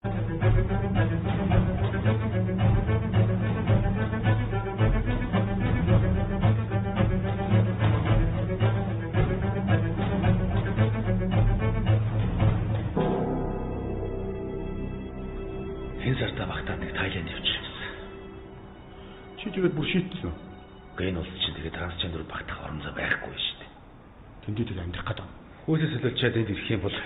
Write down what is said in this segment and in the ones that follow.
Энэ сарда багтаад нэг Таиланд явчих юмсан. Чи тэгээд бүр шийдсэн үү? Гэхдээ энэ улс чинь тэгээд трансгендер багтах орон зай байхгүй шүү дээ. Тэндээ тэр амьдрах гэдэг. Хүйсээ солиулчаад энд ирэх юм бол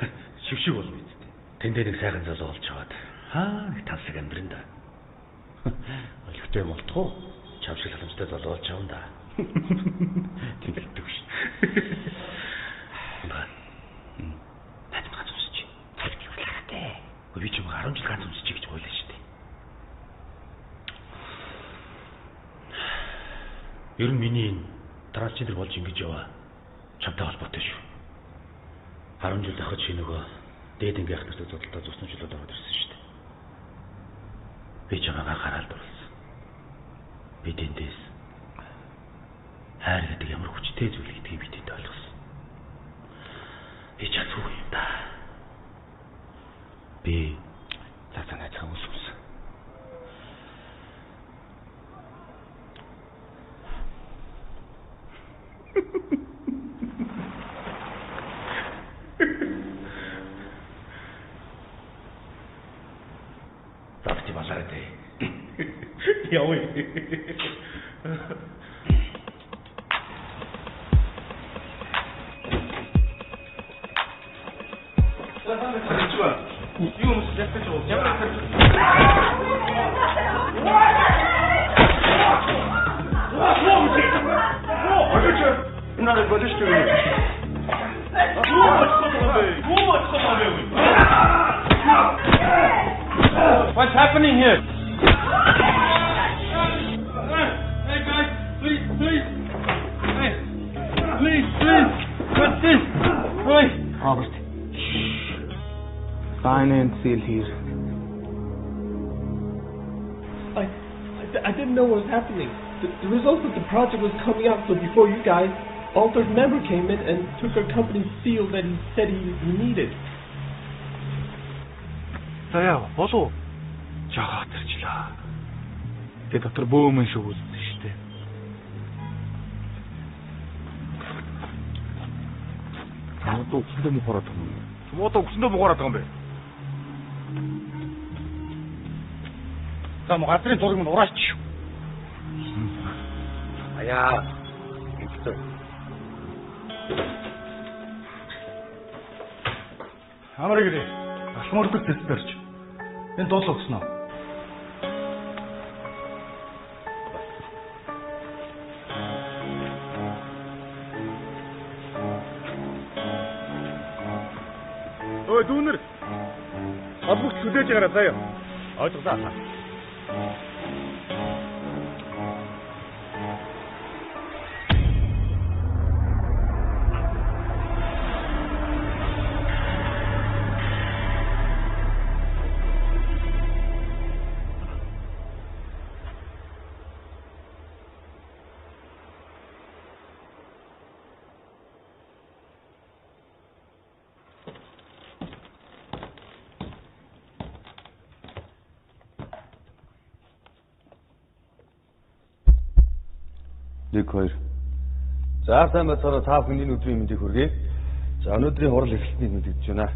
шившиг болно биз дээ. Тэндээ нэг сайхан залуу олж аваад хаа нэг тансаг амьдрын да. Олигтой юм болтгоо. Чам шиг халамжтай залуу олж авна да. Тэнхэлдэг ш. Унгаа. Надад ганц өмсөж. Цагт явуулаатай. Би ч юм 10 жил ганц өмсөж гэж гуйлаа шүү дээ. Ер нь миний энэ трансгендер болж ингэж яваа чамтай холбоотой шүү. 10 жил ахад чи нөгөө дээд ангийн ах нартай зодтолдоо зурсан жилүүд ороод ирсэн шүү дээ. Би чамайг анхаарал дурлсан. Би тэндээс хайр гэдэг ямар хүчтэй зүйл гэдгийг би тэнд ойлгосон. Би чадсгүй юм да. Би за за найзгаа үс үс. Завти балаарай дээ. Явъя. What's happening here? Hey guys, please, please. Hey, please, please. What's this? Hey. Robert. Sign and seal here. I didn't know what was happening. The results of the project was coming out, so before you guys, Altered member came in and took our company's seal that he said he needed. За яа, болов. Жаахан хатарчлаа. Тэгээ дотор бөөмөн шиг үлдсэн шүү дээ. Одоо үгсэндээ мухараад байгаа юм. Одоо үгсэндээ мухараад байгаа юм бэ? За мо газрын зураг минь ураач. Аяа. Ингэсэн. Амар гэрээ. Алхмордог тест барьж. Энэ дуулаа өгсөн үү? Ой дүүнер. Холбогч хүлээж гараа заяа. Ойлголаа. Нэг хоёр. За сайн байцгаана та бүхний өдрийн мэндийг хүргэе. За өнөөдрийн хурал эхлэлтнийг мэдэгдэж байна.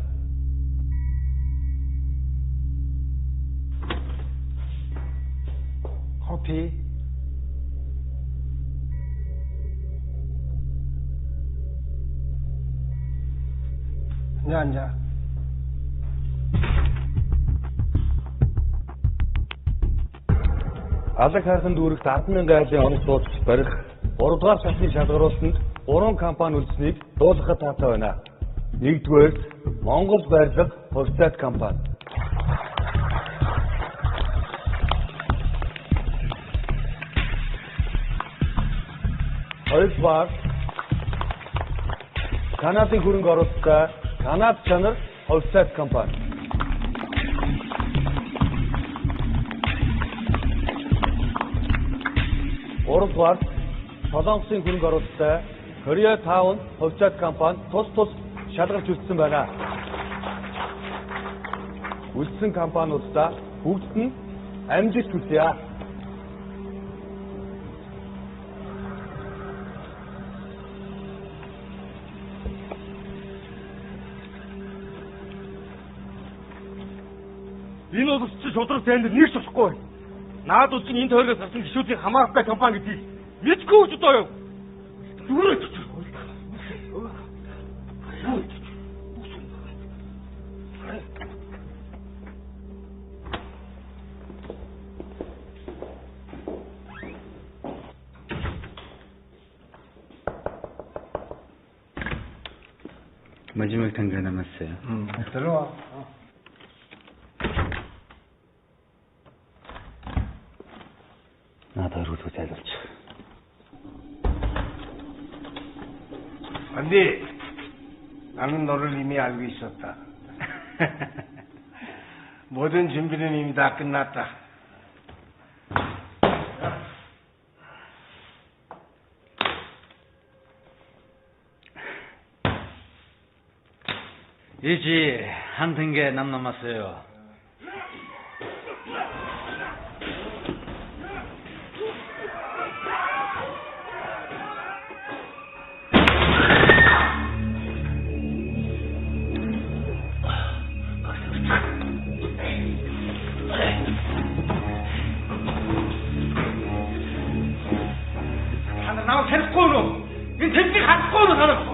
Кофе. 앉아. Алаг хайрхан дүүрэгт 10,000 айлын оног дууцч барих 3 дугаар шатны шалгаруулсанд 3 компани үлдсэнийг дуулгахад таатай байна. Нэгдүгээр Монгол барилга хувьцаат компани. Хоёрдугаар Канадын хөрөнгө оруулалттай Канад чанар хувьцаат компани. Гуравдугаар Солонгосын хөрөнгө оруулалттай Korea Town хувьцаат компани тус тус шалгарч үлдсэн байна. Үлдсэн компаниудаа бүгдд нь амжилт хүсье. Энэ улс чинь шударга танд нэг ч болохгүй байна. Наадвал чинь энэ тойргоос гарсан гишүүдийн хамааралтай компани гэдгийг мэдгүй ч одоо юу. Зүгээр өчөж. 마지막 단계 남았어요. 들어와. 나도 루도 잘렸죠. 안디, 나는 너를 이미 알고 있었다. 모든 준비는 이미 다 끝났다. 이제 한 단계 남았어요. 나 데리고 이 새끼 갖고 오는 사람.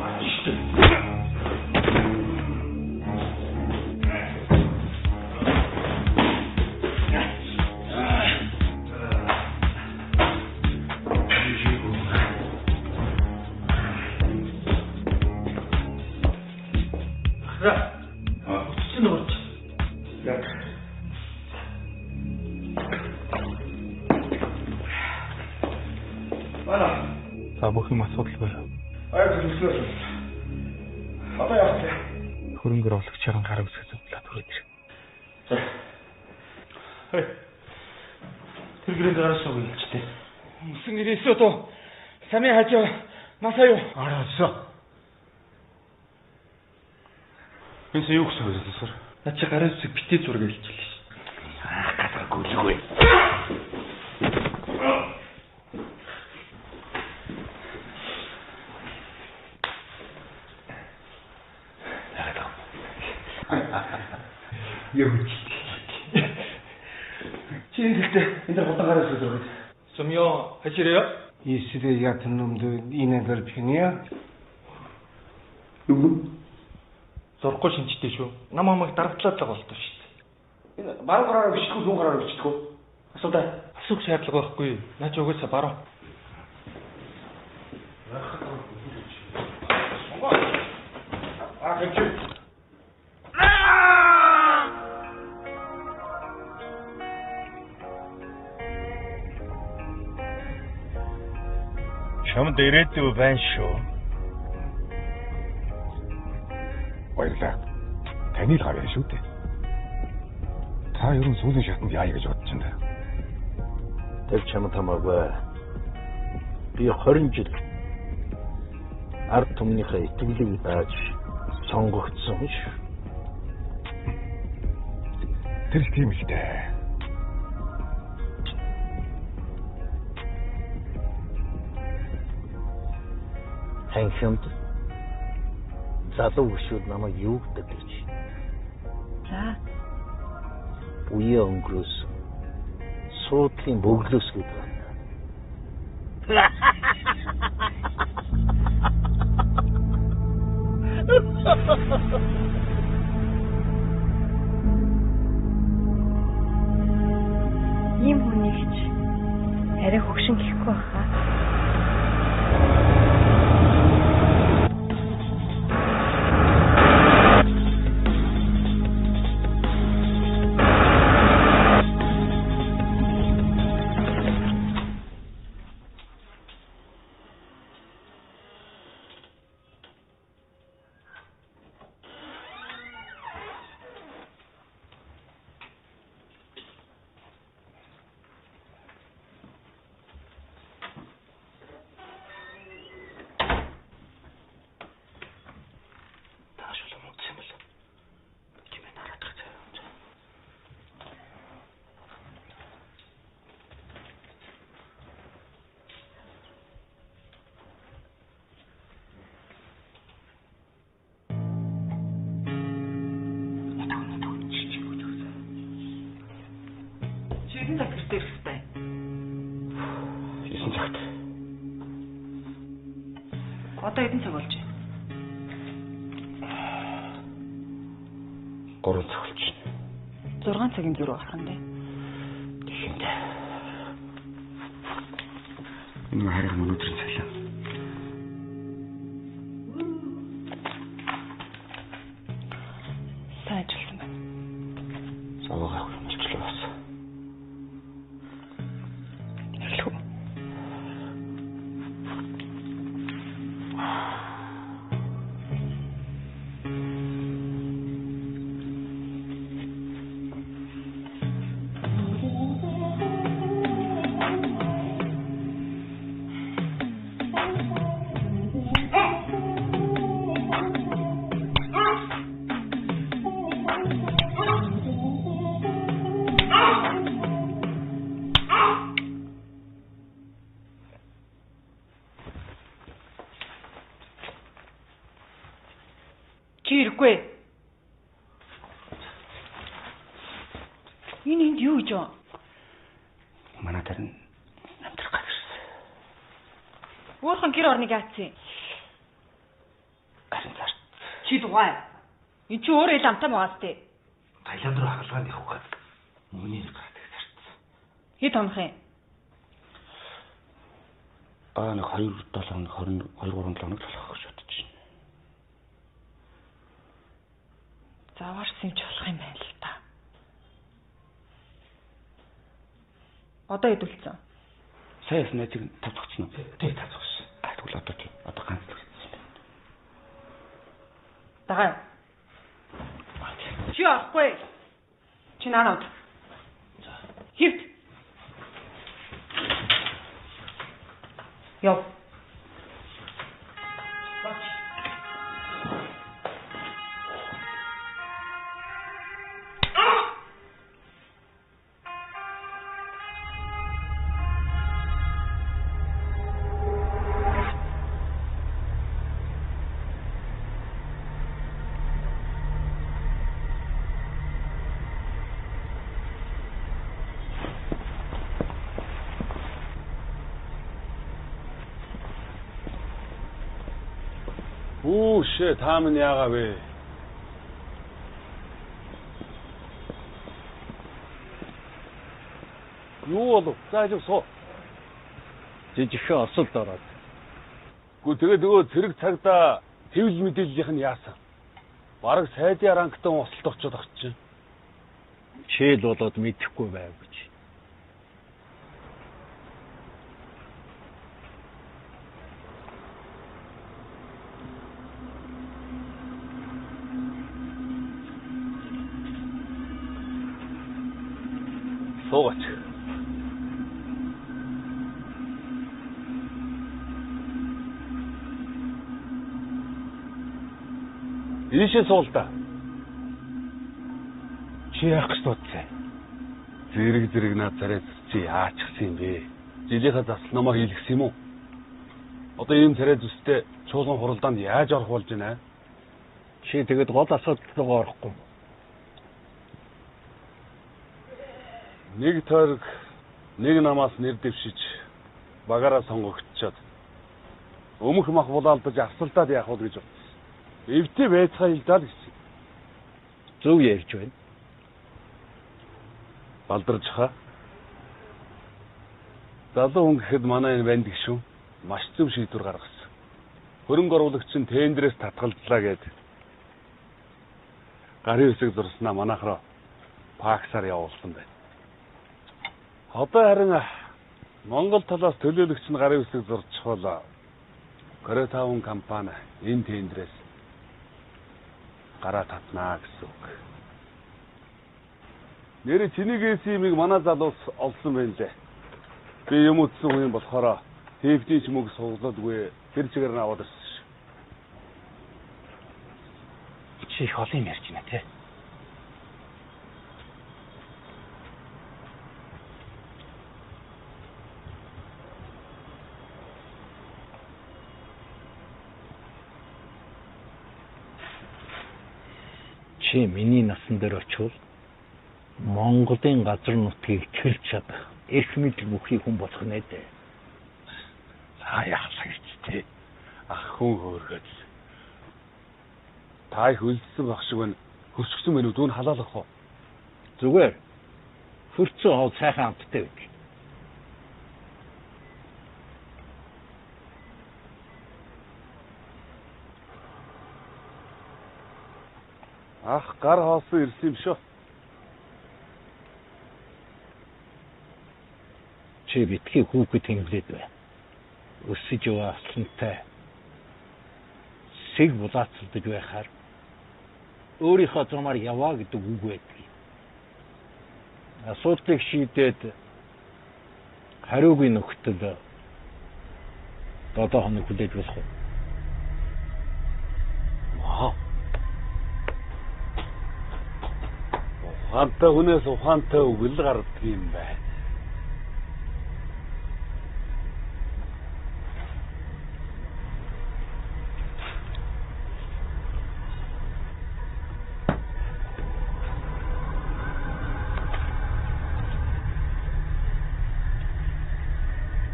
За бүх юм асуудалгүй. Аяа төлөвлөсөн. Одоо яах вэ? Хөрөнгө оруулагчийн гар үсгэж зөвлөлт түрээд ир. За. Хэй. Тэр гэрээнд гараас уу хэлжтэй. 무슨 일이 있어도 삼이 하지 마세요. 알았어. Энэс юу гэсэн вэ сэр? На чи гарын үсэг битээ зураг хэлчихлээ ш. Аа гадар гүлгүй. Юу ч. Чи энэ хэлтэй энэ дэр хулдан гараас зураг. 좀요 하시래요? 이 쓰레기 같은 놈도 이네들 편이야? Юу? Зурхгүй шинжтэй шүү. Нам хамаг дарагдлаад байгаа болтой шүү дээ. Энэ баруун гараараа бичдэг үү, зүүн гараараа бичдэг үү? Асуудаа. Асуух шаардлага байхгүй. Наа чи угаасаа баруун. 아, 괜찮. Чамд ирээдүй байна шүү. Баярлалаа. Таны л гар шүү дээ. Та ер нь сүүлийн шатанд яая гэж бодож байна. Тэр чамд хамаагүй. Би 20 жил ард түмнийхээ итгэлийг дааж сонгогдсон шүү. Тэр л тийм л дээ. Танхимд залуу гүшүүд намайг юу гэдэг гэж. За. Үе өнгөрөөс суудлын бөглөөс гэдэг байна. Ийм хүнийг ч арай хөгшин гэхгүй байхаа. Одоо хэдэн цаг болж байна? 3 цаг болж байна. 6 цагийн зөрүү гарах нь дээ. Тэгэх юм дээ. Энэ харин өнөөдрийн цалин. Сайн ажилласан байна. Зовоог авах юм болчихлоо бас. Эхлэх үү? Чи ирэхгүй. Энэ энд юу гэж вэ? Манай тэр амьдрах гад ирсэн. Өөрхөн гэр орныг яатсан юм? Харин зарц. Чи дугай. Энд чи өөрөө ил амтан байгаас тээ. Таиланд руу хагалгаанд явах гээд мөнгөний гардаг зарц. Хэд хонох юм? Нэг 2 7 хоног 22 3 7 хоног болох гэж бодож байна. Заваарсан юм ч болох юм байна л та. Одоо хэд үлдсэн? Сая ясна найзыг 5 зогцсон уу? Тий, 5 зогссон. Тэгвэл одоо тий. Одоо ганц л үлдсэн байна. Дагаа. Чи орохгүй. Чи наанууд. За. Хөвт. Яв. Үүшээ та минь яагаа вэ? Юу болов? За ажив суу. Жижигхэн осолд ороод. Гү тэгээд нөгөө цэрэг цагдаа хэвлэл мэдээллийнх нь яасан? Бараг сайдын рангтан осолд очиод ах чинь. Чийл болоод мэдэхгүй байв гэж. Суугач. Ийшээ суул та. Чи яах гэж дуудсан? Зэрэг зэрэг над царай чи яачихсан юм бэ? Жилийнхаа засал номоо хийлгэсэн юм уу? Одоо ийм царай зүстэй чуулган хуралдаанд яаж орох болж байна? Чи тэгэд гол асуудал руу орохгүй. Нэг тойрог нэг намаас нэр дэвшиж багаараа сонгогдчоод өмөх мах булаалдаж арсалдаад яах вэ гэж бодсон. Эвтэй байцгаа илдаа л гэсэн. Зөв ярьж байна. Балдарж хаа. Залуу хүн гэхэд манай энэ банд гişүн маш зөв шийдвэр гаргасан. Хөрөнгө оруулагч нь тендерээс татгалзлаа гэд гарын үсэг зурснаа манайх руу факсаар явуулсан байна. Одоо харин Монгол талаас төлөөлөгч нь гарын үсэг зурчихвал 25 компани энэ тендрээс гараа татнаа гэсэн үг. Нэрээ чинийгээс имийг манай залуус олсон байна лээ. Би юм үтсэн хүн болохоор тэвтийн ч мөнгө суглаадгүй тэр чигээр нь аваад ирсэн ш. Чи их олон юм ярьж байна те. Чи миний насан дээр очивол Монголын газар нутгийг тэрч чадах эрх мэдэл бүхий хүн болох нэ дээ. За яалаа гэж те. Ах хүн хөөргөөд. Та их үлдсэн баг шиг байна. Хөрчгсөн мэн үү? Дүүн халаалах уу? Зүгээр. Хөрцөн хоол сайхан амттай байдаг. Ах гар хоосон ирсэн юм шүү. Чи битгий хүүхэд хэмглээд бай. Өсөж яваа аслантай сэг булаацалдаж байхаар өөрийнхөө замаар яваа гэдэг үг байдаг. Асуудлыг шийдээд хариугүй нөхдөд 7 хоног хүлээж болох уу? Вау. Ухаантай хүнээс ухаантай үг л гардаг юм байна.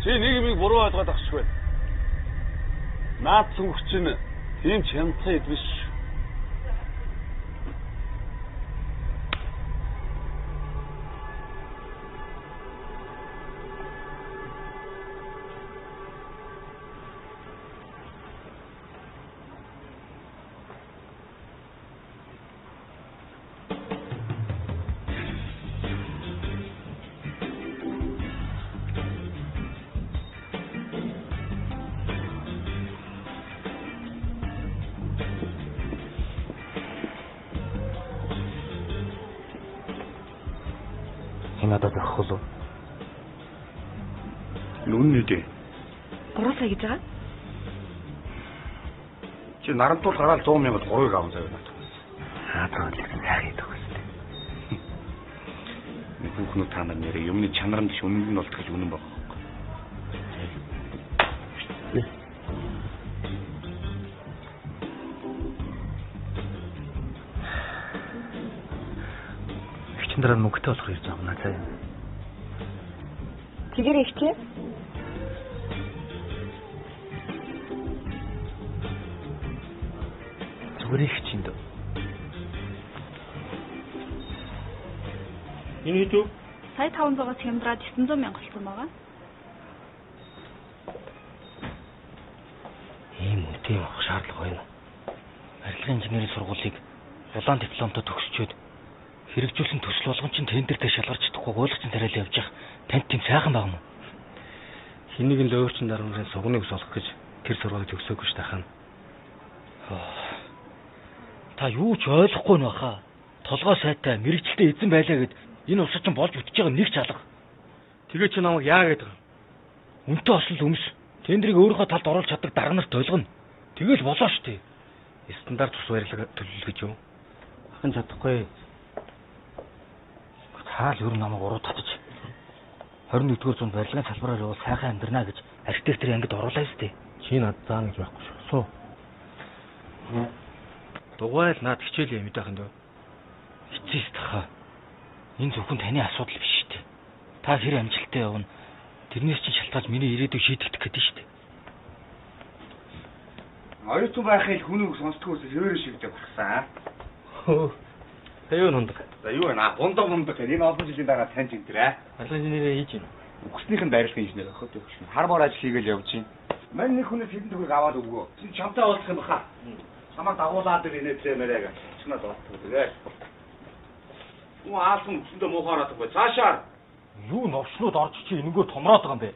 Чи нэг юмыг буруу ойлгоод ах шиг байна. Наад цүнх чинь тийм ч хямдхан хэд биш. Надад өгөх болов. Нүн нүдэ. 3 сая гэж байгаа. Чи нарамтуул гараал 100 мянгад 3-ыг аван заяа надад. Аа тоо л сайхан идэх үстэй. Нэг хүүхнүүд та нар нэрээ юмны чанар нь биш үнэн нь болдог гэж үнэн байгаа байхгүй. Эгчин дараа нь мөнгөтэй болохоор ирж авна заяа. Тэгэр их чи. Зүгээр их чинь дөө. Энэ хэд вэ? Сая 500-аас хямдраад 900 мянга болсон байгаа. Ийм үнэтэй юм авах шаардлага байна уу? Барилгын инженерийн сургуулийг улаан дипломтой төгсчөөд хэрэгжүүлсэн төсөл болгон чинь тендертэй шалгарч чадахгүй гуйлгачин тариал явж явах танд тийм сайхан байгаа юм уу? Хэнийг нь л өөрчн дарамрын сугныг ус олох гэж тэр сургуулийг төгсөөгүй ш тахана. Та юу ч ойлгохгүй нь баха. Толгой сайтай мэрэгчлээ эзэн байлаа гэд энэ улс чинь болж бүтэж байгаа нэг ч алга. Тэгээ чи намайг яа гэдэг юм? Үнтэй ослол өмс. Тендрийг өөрийнхөө талд оруулж чаддаг дарга нарт ойлгоно. Тэгэл болоо штэ. Стандарт ус барилга төлөв гэж юу? Ахын чадахгүй. Таал ер нь намайг уруу татаж 21-р зуунд барилгын салбараар явал сайхан амьдрнаа гэж архитектор ангид оруулаа штэ. Чи над заана гэж байхгүй шүү. Суу. Дугайл над хичээл юм мэдэх юм дөө. Эцэс тахаа. Энэ зөвхөн таны асуудал биш штэ. Та хэр амжилттай явна. Тэрнээс чинь шалтгаалж миний ирээдүй шийдэгдэх гэдэг штэ. Оюутан байхыг хүн үг сонсдгоос хэвээр шигдэж гарсан. Та юу нундаг? За юу вэ? Бундаг бундаг гэх энэ олон жилийн дараа таньж энэ. Барилгын инженерээ хийж байна. Үхснийх нь барилгын инженер охид юу шин. Хар бор ажил хийгээл явж байна. Мань нэг хүнээс хэдэн төгрөг аваад өгөө. Чи чамтай уулзах юм баха. Чамаа дагуулад ир инээдлээ мэрэг. Чнаа дуутдаг тэгээ. Уу аалсан үсэндээ муухай ороод байгаа. Цаашаар юу новшнууд орж чи энэгээр томроод байгаа юм бэ?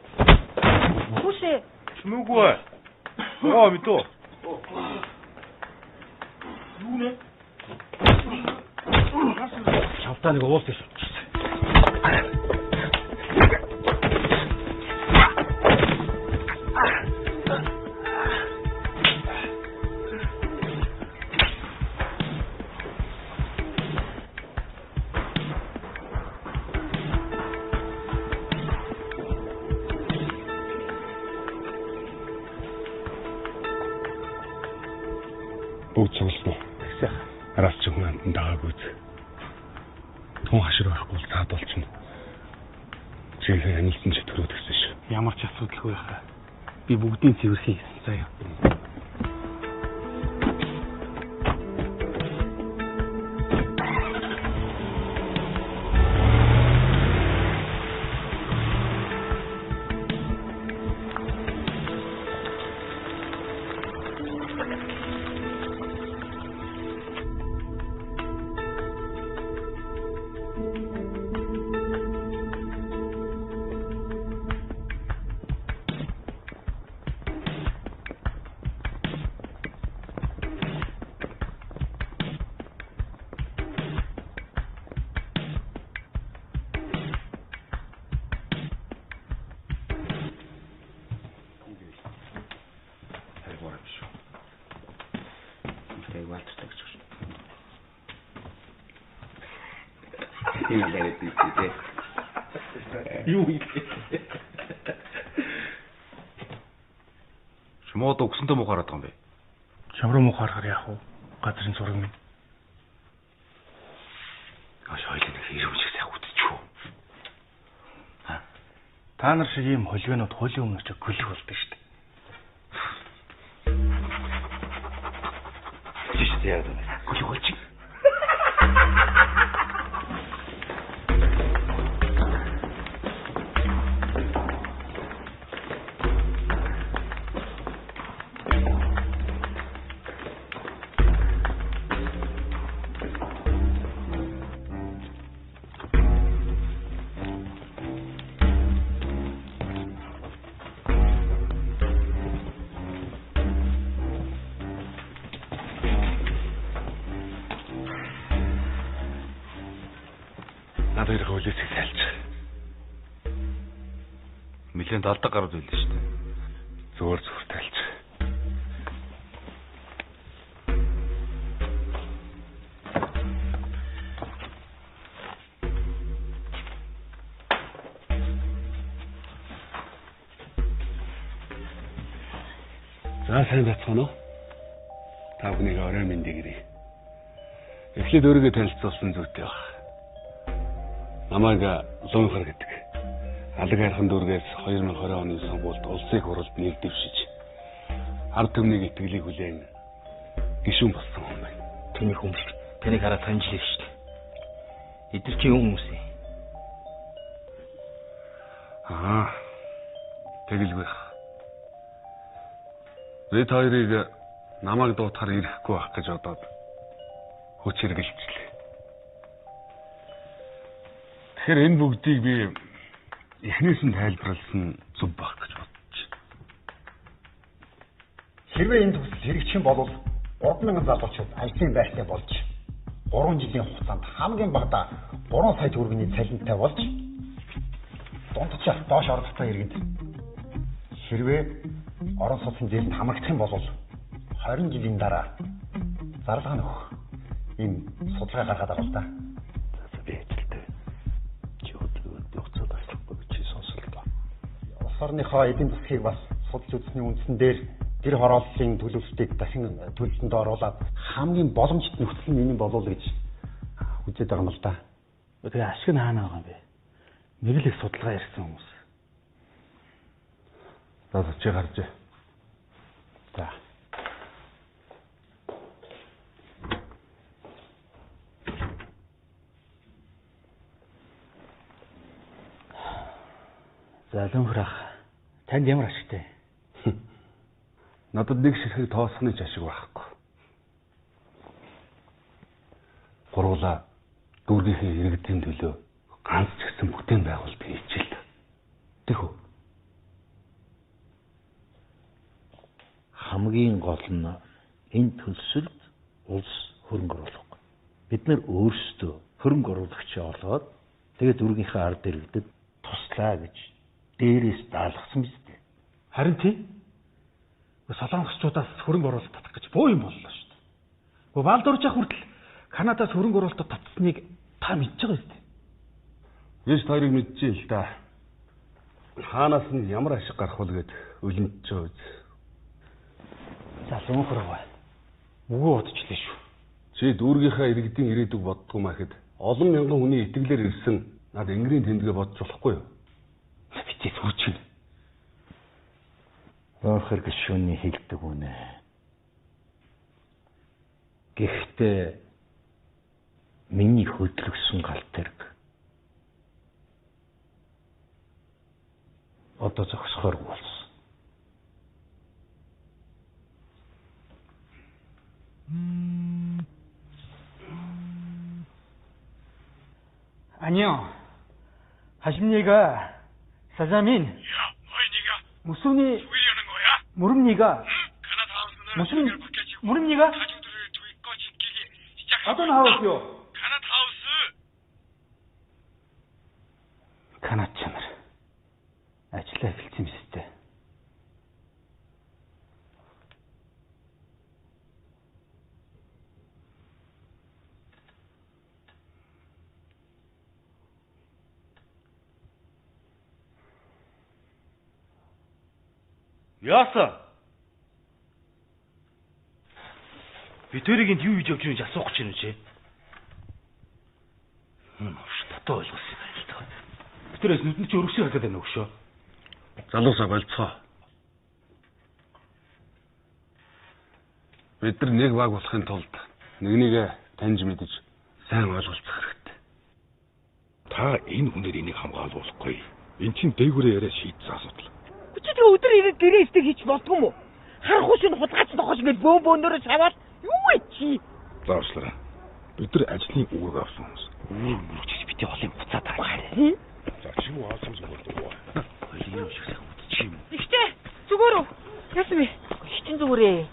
Хүүшээ. Чимээгүй. Оо мэдөө. Юу нэ? Чамтай нэг уул дээр суучихсан. Бүгд цугласан уу? Тэгсэх. Араас чи хүн амтан дагаагүй үз. Тун хашир байхгүй бол цаад болчихно. Жинхэнэ анилсан чөтгөрөө тэгсэн ш. Ямар ч асуудалгүй байхаа. Би бүгдийн цэвэрхэн хийсэн заяа. юм яриад байсан тий. Юу юм бэ? Чмоод өгсөнтэй муу хараад байгаа юм бэ? Чам руу муу харахаар яах вэ? Газрын зураг минь. Аш хоёлын нэг ирэмжих сайх үтчихв. Та нар шиг ийм хулигнууд хуулийн өмнө очиж гөлөх болдог шүү дээ. Чи шүү дээ яагаад вэ? Гөлөх болчих. Нилээн далдаг гарууд байлаа шүү дээ. Зөөр зүр тайлж. За сайн байцгаана уу? Та бүхнийг орой мэндийг ирье. Эхлээд өөрийгөө танилцуулсан зүйтэй баг. Намайг Луунхар гэдэг. Алаг хайрхан дүүргээс 2020 оны сонгуульд улсын хурлд нэр дэвшиж ард түмний итгэлийг хүлээн гишүүн болсон хүн байна. Тэний хүмүүс таныг хараад таньжлээ шүү дээ. Эдгээр чи юм хүмүүс юм? Аа. Тэгэлгүй. Бид хоёрыг намайг дуутахаар ирэхгүй байх гэж бодоод хүч хэргэлжлээ. Тэгэхээр энэ бүгдийг би эхнээс нь тайлбарласан зүв байх гэж бодож. Хэрвээ энэ төсөл хэрэгжих юм бол 3000 залуучууд ажлын байртай болж 3 жилийн хугацаанд хамгийн багадаа 3 сая төгрөгийн цалинтай болж дунджаар доош орлоготой иргэнд хэрвээ орон сууцны зээлэнд хамрагдах юм бол 20 жилийн дараа зарлага нөхөх ийм судалгаа гаргаад байгаа л да. Би ажилтай. Чи өдөрт хугацаанд ажиллахгүй гэж сонсолтой. Улс орныхоо эдийн засгийг бас судалж үзсний үндсэн дээр гэр хорооллын төлөвлөлтийг дахин төлөлтөнд оруулаад хамгийн боломжит нөхцөл нь энэ болов гэж үзээд байгаа юм л да. Тэгээ ашиг нь хаана байгаа юм бэ? Нэг л их судалгаа ярьсан хүмүүс. За чи гарч. За. За Лүнхэр ах, танд ямар ашигтай? Надад нэг ширхэг тоосхны ч ашиг байхгүй. Гурвуулаа дүүргийнхээ иргэдийн төлөө ганц ч гэсэн бүтээн байгуулалт хийчихэл. Тэхүү. Хамгийн гол нь энэ төлсөлд улс хөрөнгө оруулах. Бид нар өөрсдөө хөрөнгө оруулагч олоод тэгээд дүүргийнхээ ард иргэдэд туслаа гэж дээрээс даалгасан биз дээ. Харин тий. Солонгосчуудаас хөрөнгө оруулалт татах гэж буу юм боллоо шүү дээ. Гэхдээ Балдуржих хүртэл Канадаас хөрөнгө оруулалт татсныг та мэдж байгаа биз дээ. Би ч хоёрыг мэдчихээн л да. Хаанаас нь ямар ашиг гарах вэ гэд өлөнтж байгаа биз. За Лүнхэр ах. Үгүй бодчихлээ шүү. Чи дүүргийнхээ иргэдийн ирээдүг боддгоо махад олон мянган хүний итгэлээр ирсэн над энгэрийн тэмдэгэ бодож болохгүй юу? Битгий сүүч. Лүнхэр гишүүний хэлдэг үнэ. Гэхдээ миний хөдлөгсөн гал тэрэг одоо зогсохоор болсон. 아니요. 하십니까? 사장님. 야, 뭐야 니가? 무슨 일 죽이려는 거야? 모릅니까? 가나다하우스는 무슨 모릅니까? 가족들을 두입거 지키기 시작하고 어떤 하우스요? 가나다하우스. Канадчнар ажиллаа эхэлсэн юм шүү дээ. Яасан? Би тэрийг энд юу хийж явж байгааг асуух гэж байна чи. Новш дотоо ойлгосон юм байна л даа. Би тэрээс нүдэнд чи өргөсөй харагдаад байна өгшөө. Залуусаа болцгоо. Бид нар нэг баг болохын тулд нэгнийгээ таньж мэдэж сайн ойлголцох хэрэгтэй. Та энэ хүнээр энийг хамгаалуулахгүй. Эн чинь дээгүүрээ яриа шийдсэн асуудал. Чи тэгээ өдөр ирээд гэрээ эстэг хийч болдгүй юм уу? Харахгүй шин хулгайч нохош гэж бөөн бөөнөрөө шаваад юу вэ чи? Заашлаа. Бид нар ажлын үүрэг авсан хүмүүс. Үүрэг мөрөгч бити олон буцаад байгаа. За чи юу аасан зүгээр дөө. Хоёлын юм шиг сайхан үдчих юм. Ихтэй зүгээр үү? Яасан бэ? Их чин зүгээрээ.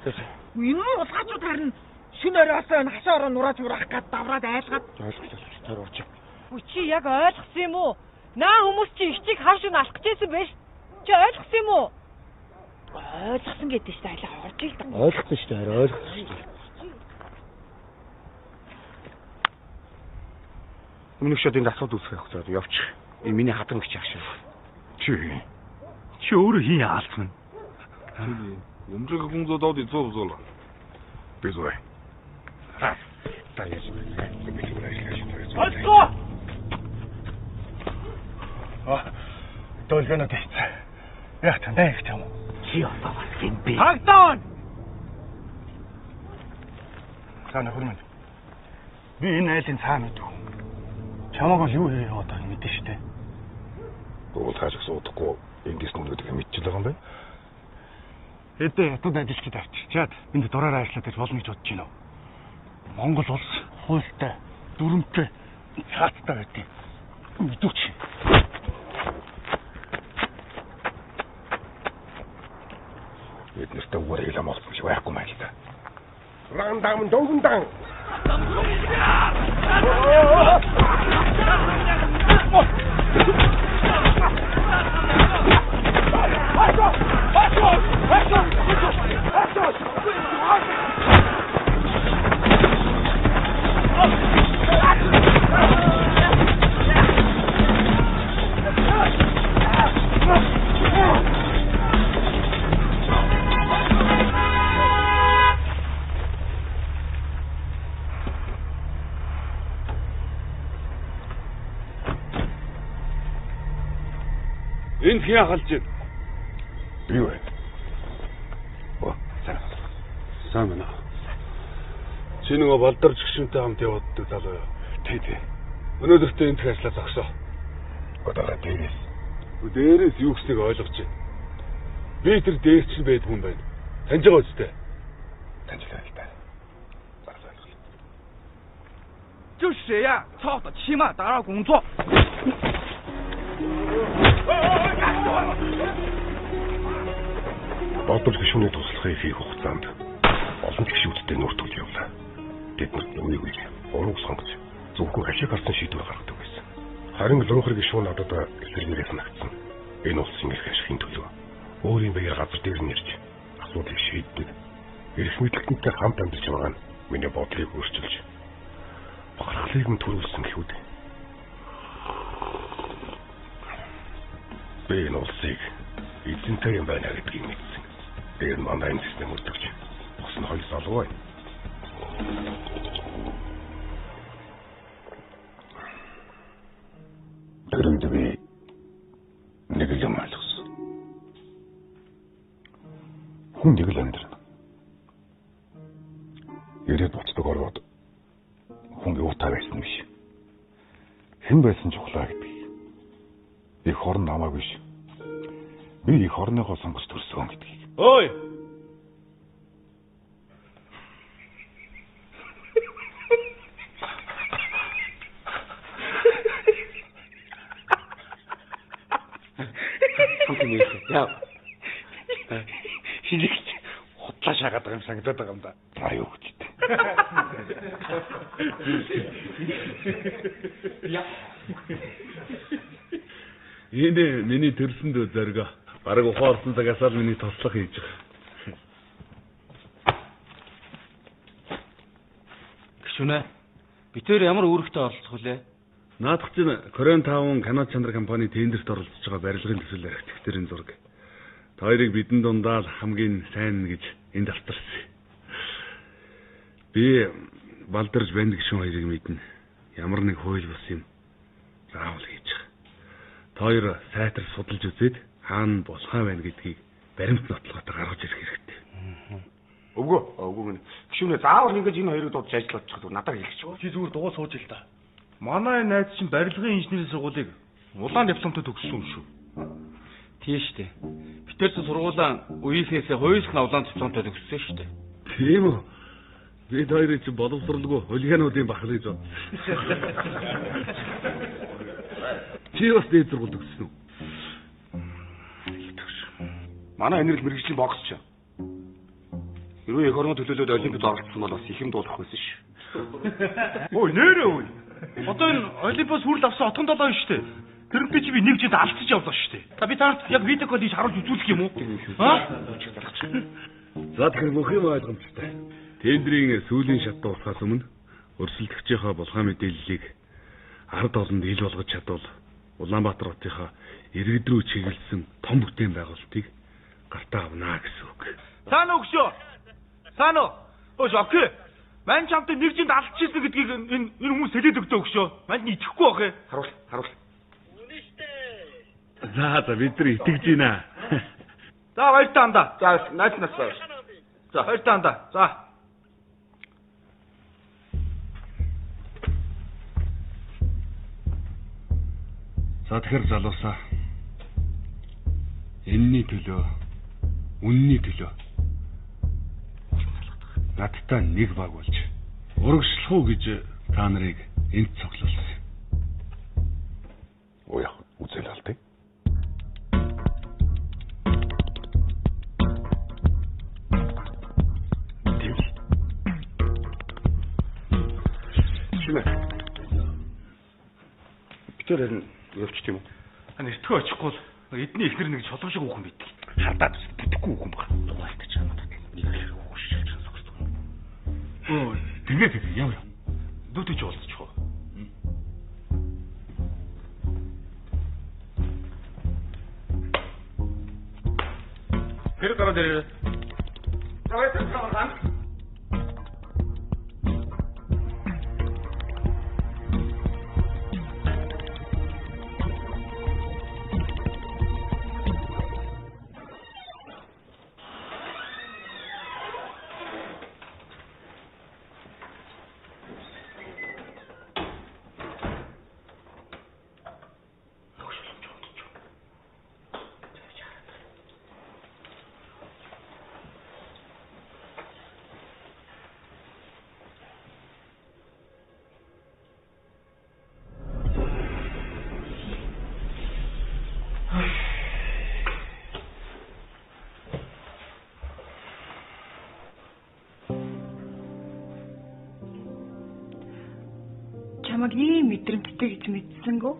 Энэ хулгайчууд харин шин оройсоо энэ хашаа ороо нурааж мураах гад давраад айлгаад. Ойлголоо. Тэр очив. Үгүй чи яг ойлгосон юм уу? Наа хүмүүс чи ихчийг хав шүн алах гэжсэн байж. Чи ойлгосон юм уу? Ойлгосон гэдэг чинь айлаа орж ил да. Ойлгосон шүү дээ, ойлгосон шүү дээ. Өмнөх шот энд асуудал үүсгэх явах заа явчих. Энэ миний хадан өгч яах шиг. Чи өөрөө хин яалцсан. 我们这个工作到底做不做了？闭嘴！大爷， Болцгоо. А долгионод ирсэн. Яг тандаа их юм уу? Чи одоо бас юм бэ? Хагдаа. За нөхөр минь. Би энэ айлын цаа мэдв. Чамааг бол юу хийх яваад байгааг мэдэн штэ. Тэгвэл хааш асуудаггүй эндээс нүгдэг мэдчихэл байгаа юм байна. Хэдэн хятад ажилчид авчичаад энд дураараа ажиллаад байж болно гэж бодож байна уу? Монгол улс хуультай, дүрмтэй, цааттай байдیں۔ Мэдвч. Бид нартай үгээр илам олсон шиг байхгүй маа л да. Рандам догндан. Энд хэн халж байна? Би байна. Оо, сайн. Сайн байна. Чи нөгөө балдарч гişүнтэй хамт явааддаг залуу юу? Тий, тий. Өнөөдөртөө энд ажиллаа зогсоо. Одоо дээрээс. Дээрээс юу гэснийг ойлгож байна. Би тэр дээр чинь байдгүй юм байна. Таньж байгаа үстэй. Таньж байгаа л да. Бас ойлголоо. 这是谁呀？操的，起码打扰工作。 Болдол гишүүний туслахыг хийх хугацаанд олон гишүүдтэй нүүр тулж явлаа. Тэд нар үнийг үйл урууг сонгож зөвхөн ашиг харсан шийдвэр гаргадаг байсан. Харин луухар гишүүн надад эсэргээрээ санагдсан. Энэ улсын эрх ашигын төлөө өөрийн биеэр газар дээр нь ирж асуудлыг шийддэг. Эрх мэдлэгтэнтэй хамт амьдарч байгаа нь миний бодлыг өөрчилж бахархлыг нь төрүүлсэн гэхүүд. Би энэ улсыг эзэнтэй юм байна гэдгийг мэдсэн. Тэр нь манай энэ систем өртөгч. Бос нь хоёр залуу байна. Тэр үед би нэг л юм ойлгосон. Хүн нэг л амьдрна. Ирээд буцдаг оргоод хүн юутай байсан биш. Хэн байсан чухлаа гэдэг. Их орн намайг биш. Би их орныхоо сонгож төрсөн гэдгийг. Ой. Яа. Хинэгч худлаа шаагаад байгаа юм санагдаад байгаа юм да. Та юу гэж дээ. Яа. Энэ миний төрсөн дүү зориг. Бараг ухаан орсон цагаас л миний туслах хийж байгаа. Гişүнэ. Би тэр ямар үүрэгтэй оролцох вүлээ? Наадах чинь Корен 5 Канад чанар компани тендерт оролцож байгаа барилгын төсөл архитектурын зураг. Та хоёрыг бидэн дундаа л хамгийн сайн гэж энд автарсан. Би Балдарж банд гишүүн хоёрыг мэднэ. Ямар нэг хууль бус юм заавал хийж байгаа. Та хоёр сайтар судалж үзээд хаана болохоо байна гэдгийг баримт нотлоготой гаргаж ирэх хэрэгтэй. Өвгөө, өвгөө гэнэ. Гишүүнээ заавал ингэж энэ хоёрыг дуудаж ажиллаж очих надад хэлчих. Чи зүгээр дугуй сууж ил та. Манай найз чинь барилгын инженерийн сургуулийг улаан дипломтой төгссөн юм шүү. Тийм шүү дээ. Бид тэр чинь сургуулаа үеийнхээсээ хоёулах нь улаан дипломтой төгссөн шүү дээ. Тийм үү? Бид хоёрыг чинь боловсралгүй хулигануудын бахал гэж бодсон. Чи бас дээд сургууль төгссөн үү? Манай энэрл мэргэжлийн богсч. Хэрвээ эх орны төлөөлөөд олимпиад оролцсон бол бас их юм дуулах байсан ш. Ой нэрээ ой. Одоо энэ олимпиас хүрэл авсан отгон долоо шүү дээ. Тэрнтэй чи би нэг жил алдчих явлаа шүү дээ. Та би танарт яг видео кол хийж харуулж үзүүлэх юм уу? Аа? За тэгэхээр бүх юм ойлгомжтой. Тендрийн сүүлийн шат дуусахаас өмнө өрсөлдөгчийнхөө булхаа мэдээллийг ард олонд ил болгож чадвал Улаанбаатар хотынхоо иргэд рүү чиглэсэн том бүтээн байгуулалтыг гартаа авнаа гэсэн үг. Цаана өгшөө. Цаана. Өөш окей. Мань чамтай нэг жинд алдчихсан гэдгийг энэ хүмүүс хэлээд өгдөө өгшөө. Манд нь итгэхгүй байх ээ. Харуул, харуул. За за бид нар итгэж байна. За баяртай андаа. За найз нас баяр. За баяртай андаа. За. За тэгэхээр залуусаа энэний төлөө, үнний төлөө надтай нэг баг болж урагшлах уу гэж та нарыг энд цуглуулсан юм. Уу яах үзэл алдъя. Тийм. Шимэ. Бид тэр харин явчих тийм үү? Нэртгөө очихгүй бол эдний эхнэр нэг чулуун шиг хүүхэн байдаг. Хардаад бүтэхгүй хүүхэн баг. Дугаалтай ч юм уу. Нэг хэрэг хүүхэн шиг зогсдог. Өө тэгээд яв яв. Дүүтэй ч уулзчих уу? Тэр гараад ирээ. За баярлалаа. Чамаг ийм мэдрэмжтэй гэж мэдсэнгүү.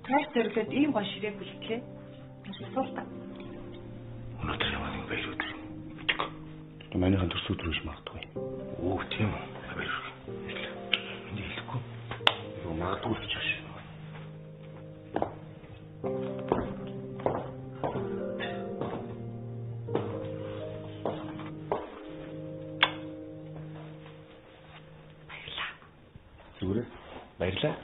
Тайр зориглоод ийм гоо ширээг бэлтлээ. Асуулта. Өнөөдөр ямар нэгэн баяр өдөр юм. Мэдгүй. Манийхан төрс өдөр биш магадгүй. Өө тийм үү. Баяр өдөр. Энд хэлэхгүй. Юу магадгүй гэж байна. Баярлалаа. Зүгээр ээ. Баярлалаа.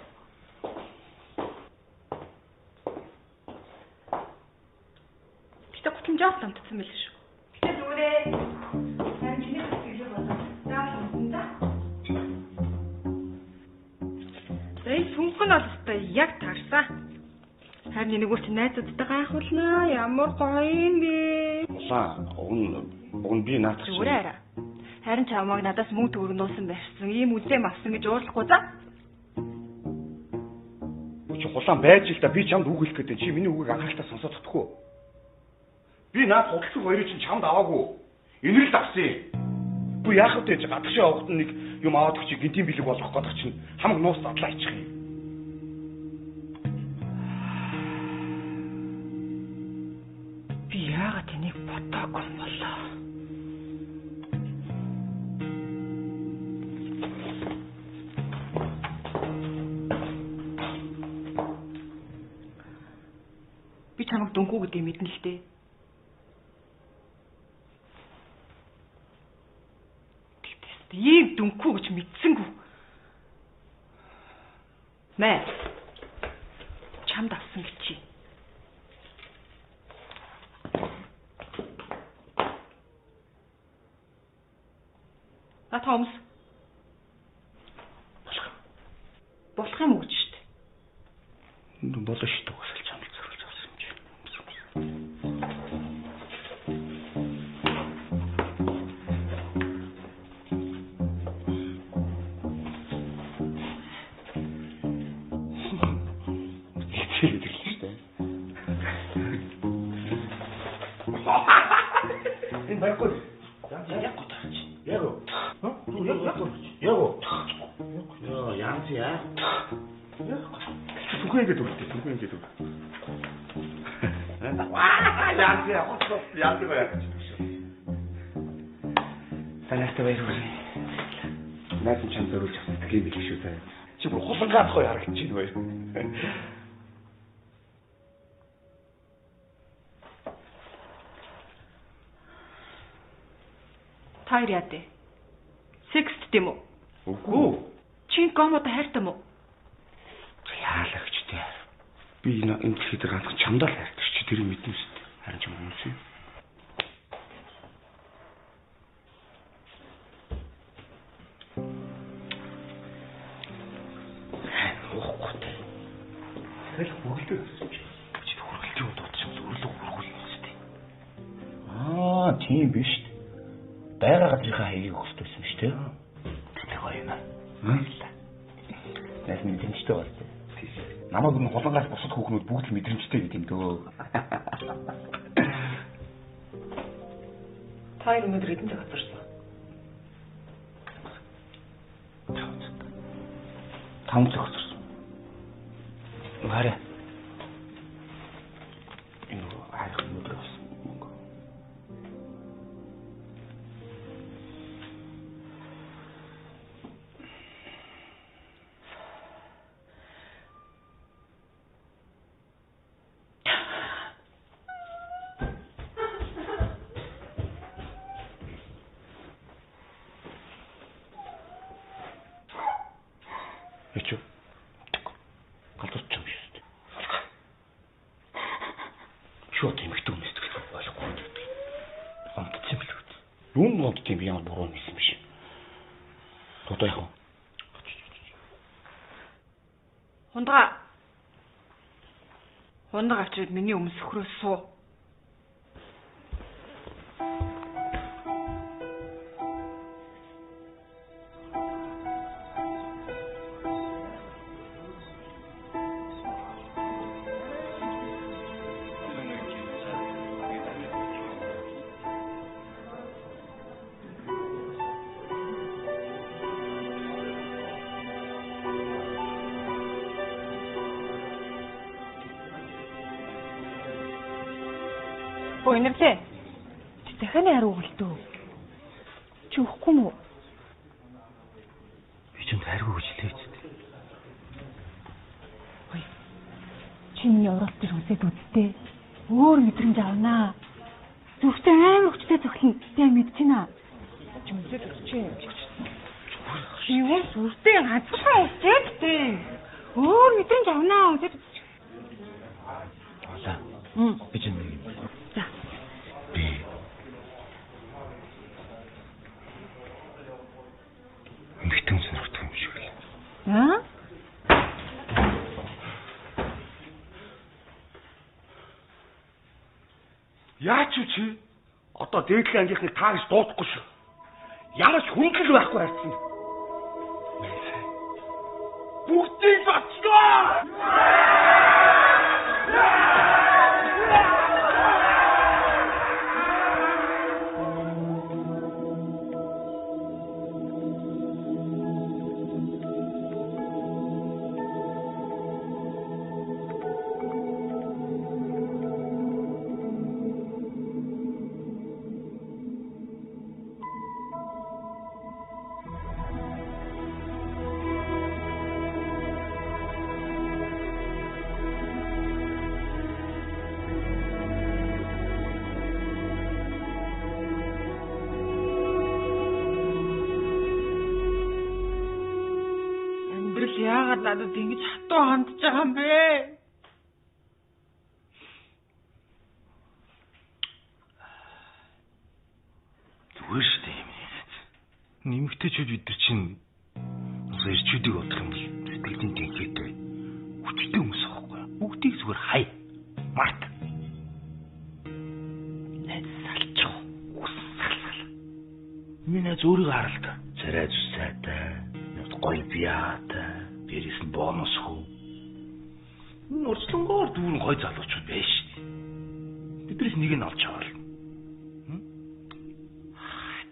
Гэтэ гутал нь жоох донтсон байл шүү. Гэтэ зүгээрээ. Харин чиний сэтгэлийг бодоод заавал унтан за. За энэ сумх нь бол өстой яг таарсан. Харин энэгээр чи найзуудтай гайхуулнаа. Ямар гоё юм бэ? Улаан уг нь би наадах чинь. Зүгээрээ арай. Харин чамайг надаас мөнгө төгрөг нуусан барьсан. Ийм үзэм авсан гэж уурлахгүй за. Чи хулаан байж л та би чамд үг хэлэх гэдэг. Чи миний үгийг анхааралтай сонсоод чадахгүй. Би наад худалцах хоёрыг чинь чамд аваагүй. Энэрэлт авсан юм. Бүү яах вэ чи гадагшаа явахад нэг юм аваад өгч гинтийн бэлэг болгох гэдэг чинь хамаг нуус задлаа ичих юм. Би яагаад энийг бодоогүй юм болоо? Би чамайг дүнхүү гэдгийг мэднэ л дээ. Ийм дүнхүү гэж мэдсэнгүү. Мэ. Чамд авсан гэж чи. Натаа өмс. Болох. Болох юм уу гэж шүү дээ. Болно шүү дээ. Угсаал чамд зориулж авсан юм чи. Энэ байхгүй. Яг гутаач. Яг уу. Яг уу. Яа, янз яа. Сүнхэн ингэж өгдөө. Сүнхэн ингэж өг. Янз яа, хоцоо янз яа. Танайтай баяр хүргэе. Найз нь чамд зориулж авсан тийм их шүү заяа. Чи бүр хулангаад гоё харагдчих байна баяр. Та хоёр яа дээ? Секст тийм үү? Үгүй. Чи гомод хайртай мó? Яалаа гэж дээ. Би энэ дэлхий дээр ганцхан чамдаа л хайртай чи тэрийг мэднэ үст. Харин ч юм уу юм. Уухгүй дээ. Тэгэл хүргэлтэй гэсэн чи. Чи хүргэлтэй удаач өрлөг хүргүүлнэ үст. Аа, тийм биш. Байга газрынхаа хаягийг өгсдөйсэн шүү дээ. Тэр гоё юм аа. Найс мэдрэмжтэй болсон. Тийш. Намайг энэ хулангаас бусад хүүхнүүд бүгд л мэдрэмжтэй гэдэг юм дөө. Та хоёр өнөөдөр хэдэн цаг хоцорсон? 5 цаг хоцорсон. Хараа. Энэ хайх өнөөдөр болсон мөнгө. Яч юу? Галзууч юм шүү дээ. Шууд эмэгтэй хүмүүс сэтгэл ойлгохгүй гэдэг. Гомдсон юм л үү? Юун гомдсон юм би ямар буруу юм хийсэн биш. Одоо яах вэ? Хундгаа. Хундаг авчирд миний өмнө сөхрөө суу. Ой, нэрлээ. Чи дахианы хариу өгөлтөө. Чи өгөхгүй мүү? Би чамд хариу өгч лээ ч. Ой. Чи миний уралт дээр үсээд үзтээ. Өөр мэдрэмж авнаа. Зүрхтэй амар хүчтэй цохилно. Тэ мэдчихэв. Чи мэдээд үзчихэ. Чи юу зүрхтэй ганцхан үсээд тэ. Өөр мэдрэмж авнаа. Үзээд үзчих. Олаа. Би ч нэг юм. За. Би эмэгтэй хүн сонирхдаг юм шиг л. Аа? Яач юу чи? Одоо дээдлийн ангийнхныг та гэж дуудахгүй шүү. Ямар ч хүндлэл байхгүй харцсан. Бүгдийг батлаа. Яагаад надад ингэж хатуу хандж байгаа юм бэ? Зүгээр шүү дээ юм. Нэмэгтэйчүүд бид нар чинь бас ирчүүдийг бодох юм бол сэтгэлийн тэнхээтэй хүчтэй хүмүүс аахгүй юу? Бүгдийг зүгээр хай. Март. Найз салчих. Ус сал сал. Миний найз өөрийгөө харал та. Царай зүс сайтай. Навт гоё бияатай. Дээрээс нь бонус хөө. Энэ урьдчилангоор дүүрэн гоё залуучууд байж шүү дээ. Биднээс нэг нь олж аваад.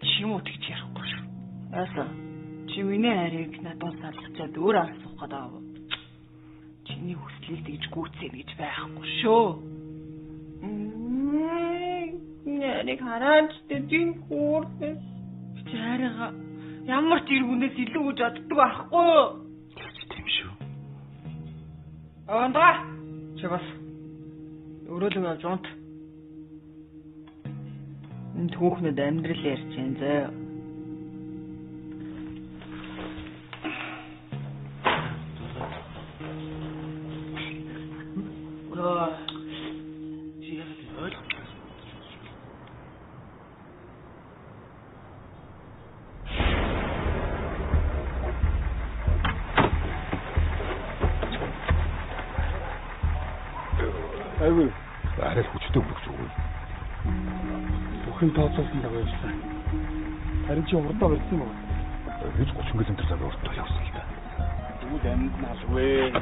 Чи юм уу тэгж ярихгүй шүү. Яасан? Чи миний хайрыг надад салгачаад өөр арга суух гэдэг аа. Чиний хүслийг тэгж гүйцээнэ гэж байхгүй шүү. Нарыг хараач тийм хөөрхөн. Чи хайрыгаа ямар ч ир хүнээс илүү гэж боддог байхгүй юу? Тийм шүү. Ондоо. Чи бас өрөөлөг явж унт. Энэ түүхнүүд амьдрал ярьж байна зөө. Чи яагаад ойлгохгүй? Айгүй. Арай л хүчтэй өнгөрч өгвөл. Бүхэн тооцоолсон дагуу явжлаа. Харин чи урдаа барьсан юм уу? Гэж 30 км зам урдаа явсан л да. Тэгвэл амьд нь алгүй.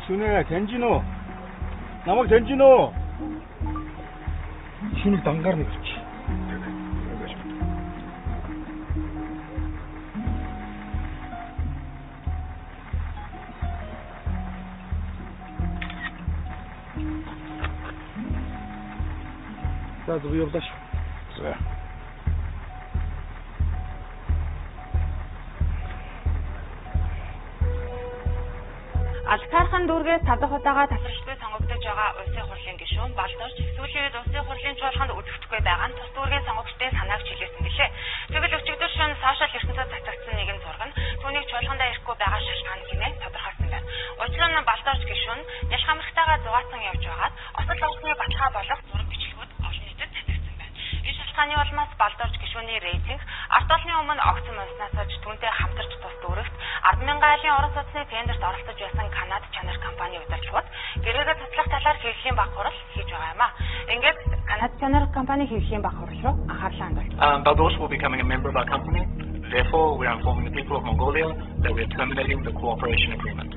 Шүнээ таньж гин үү? Намайг таньж гин үү? Шүнийг дангаар нэг авчи. За зөв явлаа шүү. За. Алкархан дүүргээс 5 дахь удаага тасралтгүй сонгогдож байгаа улсын хурлын гишүүн Балдорж сүүлийн үед улсын хурлын чуулганд үзэгдэхгүй байгаа нь тус дүүргийн сонгогчдын санааг чилээсэн гэлээ. Тэгвэл өчигдөр шөнө сошиал ертөнцөд цацагдсан нэгэн зураг нь түүнийг чуулгандаа ирэхгүй байгаа шалтгаан хэмээн тодорхойлсон байна. Учир нь Балдорж гишүүн нялх амрагтайгаа зугаацсан явж байгаад осол орсны баталгаа болох зураг бичлэгүүд олон нийтэд цацагдсан байна. Энэ шалтгааны улмаас Балдорж гишүүний рейтинг ард олны өмнө огцом унснаас хойш түүнтэй хамтарч тус дүүрэгт 10,000 айлын орон сууцны тендерт оролцож байсан Канад чанар компани удирдлагууд гэрээгээ цуцлах талаар хэвлэлийн баг хурал хийж байгаа юм а. Ингээд Канад чанар компани хэвлэлийн баг хурал руу анхаарлаа хандуулж. Baldosh will becoming a member of our company. Therefore, we are informing the people of Mongolia that we are terminating the cooperation agreement.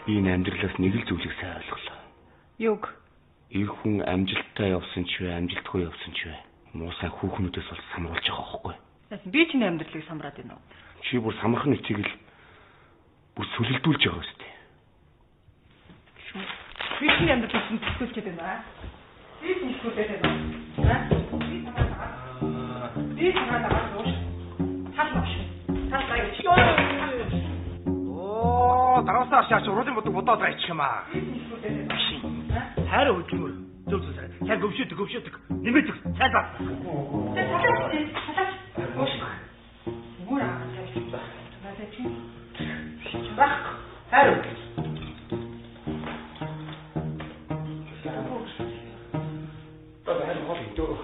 Би энэ амьдралаас нэг л зүйлийг сайн ойлголоо. Юг? Эр хүн амжилттай явсан ч вэ, амжилтгүй явсан ч вэ. Муу сайн хүүхнүүдээс бол самруулж байгаа байхгүй. Би чиний амьдралыг самраад байна уу? Чи бүр самрах нь эцэг л бүр сүлэлдүүлж байгаа үстэй. Би чиний амьдралыг зүтгүүлчихэд байна. Би зүтгүүлээд байна. Би самраад байгаа. Би самраад байгаа шүү. Тал багш. Тал багш. Оо, дараасаа шаач уруулын бодог бодоод байгаа ичих юм аа. Хайр хөдөлмөр. Зөв зөв сайн. Сайн гөвшөөдөг, гөвшөөдөг. Нэмээдэг. Сайн заа. Салаач, салаач. Ууш. Мөр аа. Надад чи. Баг. Хайр хөдөлмөр. Одоо хайр хол идөө.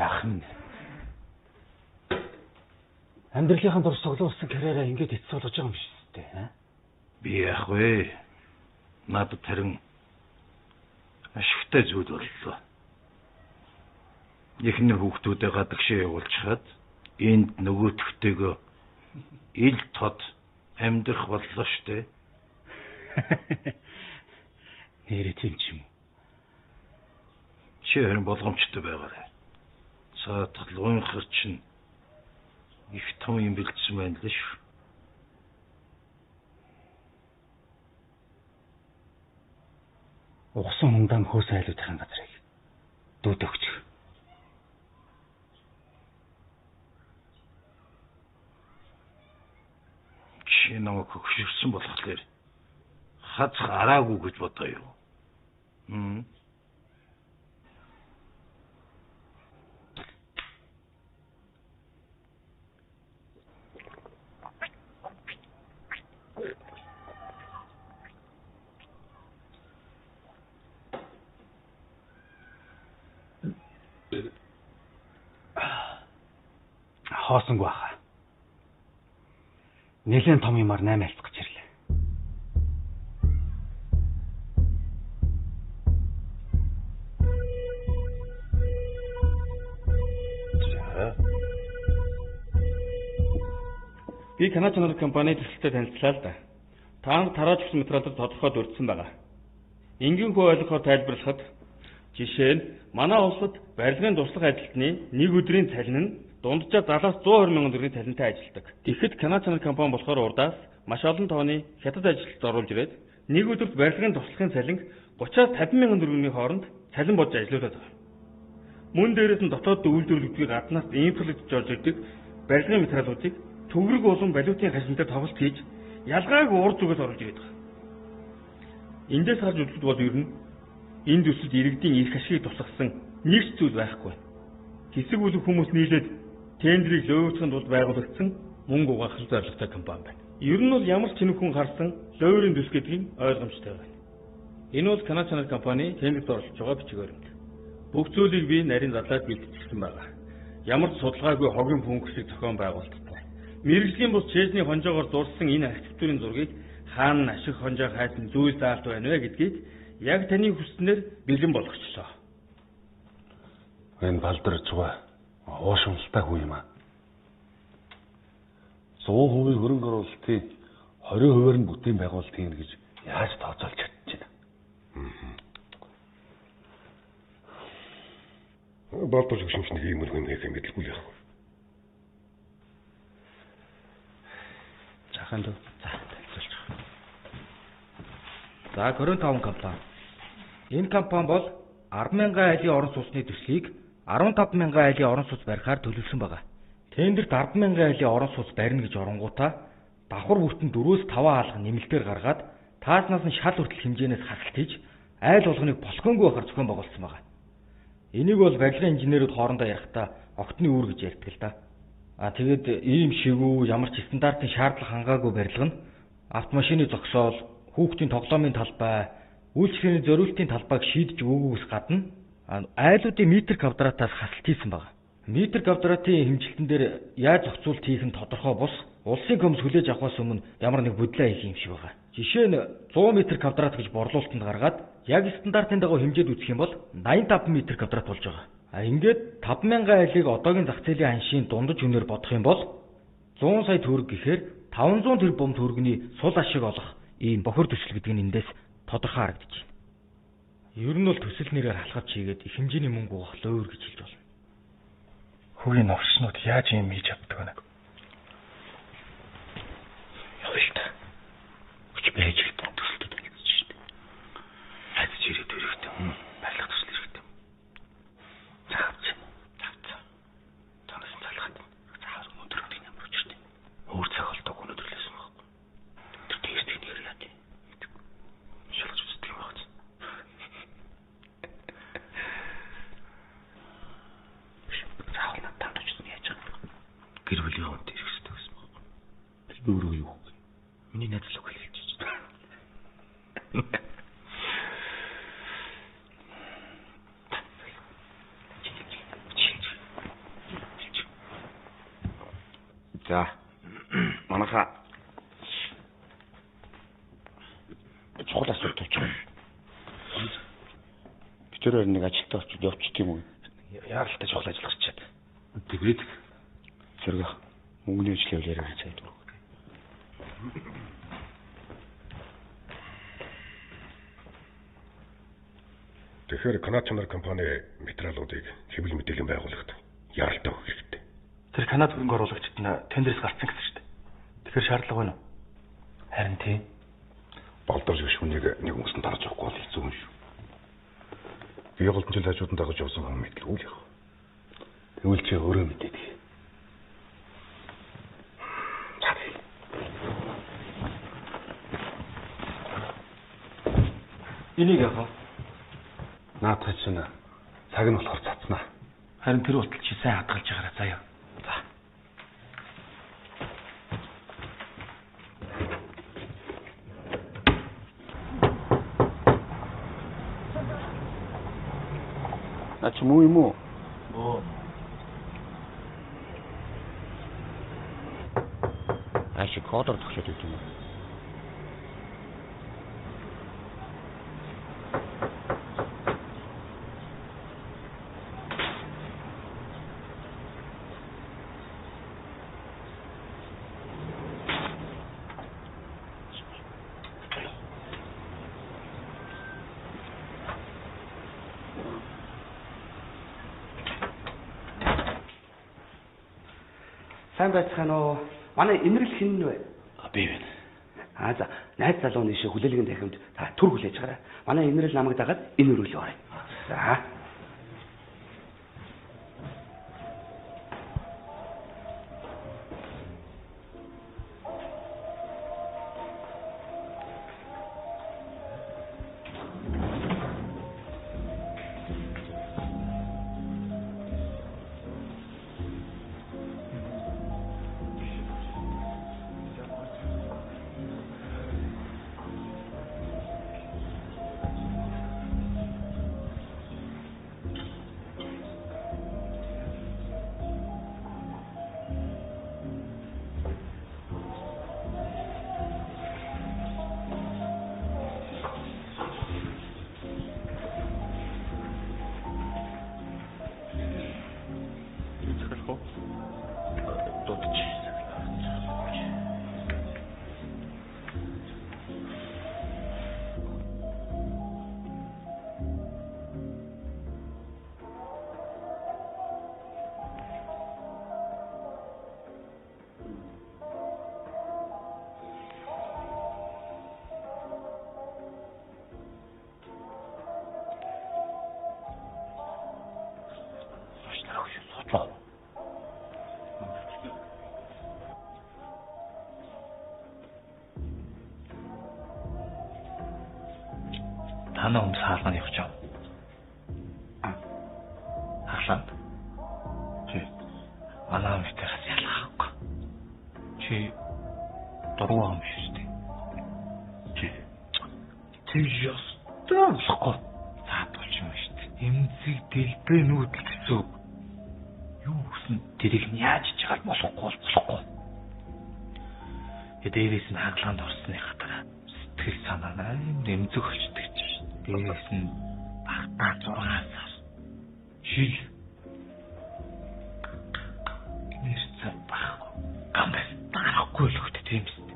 Ах минь. Амьдралынхаа турш цуглуулсан карьераа ингэж эцэс болгож байгаа юм шиг үү, аа? Би яах вэ? Надад харин ашигтай зүйл боллоо. Эхнэр хүүхдүүдээ гадагшаа явуулчихад энд нөгөөтгтэйгөө ил тод амьдрах боллоо штэ. Нэрээ тийм ч юм уу. Чи харин болгоомжтой байгаарай. Цаадах луйнхар чинь их том юм бэлдсэн байна л шүү. Угсан хундаан хөөсөн айлуудын газрыг дүүд өгч. Чи намайг хөшөрсөн болохоор хазах араагүй гэж бодоо юу? Хоосонгүй баха. Нэлээд том юмар 8 альцах гэж ирлээ. За. Би Канад чанар компани төсөлтэй танилцлаа л да. Та нар тарааж өгсөн материалаар тодорхой дурдсан байгаа. Энгийн хүү ойлгохоор тайлбарлахад жишээ нь манай улсад барилгын туслах ажилтны нэг өдрийн цалин нь дунджаар 70-аас 120 мянган төгрөгийн цалинтай ажилладаг. Тэгэхэд Канад чанар компани болохоор урдаас маш олон тооны хятад ажилтнад оруулж ирээд нэг өдөрт барилгын туслахын цалинг 30-аас 50 мянган төгрөгийн хооронд цалин бодож ажиллуулад байгаа. Мөн дээрээс нь дотоод үйлдвэрлэгдгийг гаднаас импортлогдож орж ирдэг барилгын материалуудыг төгрөг болон валютын хашинтай тоглолт хийж ялгаагүй урд зүгээс оруулж ирээд байгаа. Эндээс харж үзэхэд бол ер нь энэ төсөлд иргэдийн эрх ашигыг тусгасан нэг ч зүйл байхгүй. Хэсэг бүлэг хүмүүс нийлээд тендрийг лөөвцөхийн тулд байгуулагдсан мөнгө угаах зорилготой компани байна. Ер нь бол ямар ч тэнэг хүн харсан лөөрийн төс гэдгийг ойлгомжтой байна. Энэ бол Канад чанар компани тендрт оролцож байгаа бичиг баримт. Бүх зүйлийг би нарийн задлаад бэлтгэсэн байгаа. Ямар ч судалгаагүй хогийн функцийг зохион байгуулалттай. Мэргэжлийн бус Чэжний хонжоогоор зурсан энэ архитектурын зургийг хаана ашиг хонжоо хайсан зүйл заалт байна вэ гэдгийг яг таны хүснээр бэлэн болгочлоо. Энэ балдар зугаа уушамлтай хүн юм аа. 100% хөрөнгө оруулалтын 20%-аар нь бүтээн байгуулалт хийнэ гэж яаж тооцоолж чадчихна? Балдар шүгшмч нэг юм юм хийх юм мэдлгүй л яах вэ? Захын дөө. За танилцуулчих. За 25 компани. Энэ компани бол 10,000 айлын орон сууцны төслийг 15,000 айлын орон сууц барихаар төлөвлөсөн байгаа. Тендерт 10,000 айлын орон сууц барина гэж оронгуудаа давхар бүртэн 4-5 хаалга нэмэлтээр гаргаад тааснаас нь шал хүртэл хэмжээнээс хасалт хийж айл болгоныг болхоонгүй байхаар зохион байгуулсан байгаа. Энийг бол барилгын инженерүүд хоорондоо ярихдаа огтны үүр гэж ярьдаг л да. А тэгээд ийм шигүү ямар ч стандартын шаардлага хангаагүй барилга нь автомашины зогсоол, хүүхдийн тоглоомын талбай, үйлчлэгээний зориултын талбайг шийдэж өгөөгөөс гадна айлуудын метр квадратаас хасалт хийсэн байна. Метр квадратын хэмжилтэн дээр яаж зохицуулт хийх нь тодорхой бус улсын комисс хүлээж авахаас өмнө ямар нэг бодлоо хийх юм шиг байгаа. Жишээ нь 100 метр квадрат гэж борлуулалтанд гаргаад яг стандартын дагуу хэмжээд үзэх юм бол 85 метр квадрат болж байгаа. А ингээд 5000 айлыг одоогийн зах зээлийн ханшийн дундаж үнээр бодох юм бол 100 сая төгрөг гэхээр 500 тэрбум төгрөгийн сул ашиг олох ийм бохир төсөл гэдэг нь эндээс тодорхой харагдаж байна. Ер нь бол төсөл нэрээр халахж хийгээд их хэмжээний мөнгө угаах лөөр гэж хэлж болно. Хөгийн новшнууд яаж юм хийж чаддаг вэ? Явъя л та. Өч байж л та төсөлтөд танилцж шүү дээ. Хайц ирээд хэрэгтэй. Барилга төсөл хэрэгтэй. За авч. Тавцаа. Танаас залхаад. Заавал өнөөдөр өдөр ямар учиртай. Өөр цаг олдог өнөөдөр л байсан байхгүй. Тэр тест нэр яа тий. Шалгаж үздэг юм байна. Заавал надад танд яаж байгаа юм. Гэр бүлийн хүнтэй ирэх хэрэгтэй байсан байхгүй. Тэр би өөрөө юу вэ? Миний найз л үг хэлж байна. За манайхаа чухал асуулт тавьчих. Бид тэрээр нэг ажилтаа очиж явчих юм уу? Яг л та чухал ажил гарчаад. Тэгээд зэрэг мөнгөний ажил явуулаарай гэж хэлдэг. Тэг Тэгэхээр Канад чанар компани материалуудыг хэвлэл мэдээллийн байгууллагт яралтай өгөх хэрэгтэй. Тэр Канад хөрөнгө оруулагчид нь тендерээс гарцсан гэсэн шүү дээ. Тэгэхээр шаардлага байна уу? Харин тийм. Балдар шиг шүнийг нэг хүмүүст нь дарж авахгүй бол хэцүү юм шүү. Би голдон жил хажууд нь дагаж явсан хүн мэдлгүй л яах. Тэгвэл чи өөрөө мэдээд. Энийг яах вэ? Наадах чинь цаг нь болохоор цацнаа. Харин тэр болтол чи сайн хадгалж байгаарай заяа. За. Наа чи муу юм уу? Муу. Ааши кодор тогшоод өгч юм уу? Сайн байцгаана уу? Манай инрэл хэн нь вэ? Би байна. Аа за, найз залуу нийшээ хүлээлгэн дахимд та төр хүлээж гараа. Манай инрэл намайг дагаад энэ өрөөлөө оръё. За. Танаа хүмүүс хаалганы явж байгаа. Хаглаанд. Чи манай хүмүүсээс ялгаахгүй. Чи дургүй юм шүү дээ. Чи тэр ёстой болохгүй. Цаад болж юм шүү дээ. Эмзэг дэлбэ нүүдэл гэсэн үг. Юу гэсэн тэрийг нь яаж чигээр болохгүй бол болохгүй. Тэгээ дээрээс нь хаглаанд орсныхаа дараа сэтгэл санаа амар эмзэг болчдөг чинь. Дээрээс нь багтаа 6 сар. Жил. Нэр цаа байхгүй. Гамбас дарахгүй л хөлт тийм үст.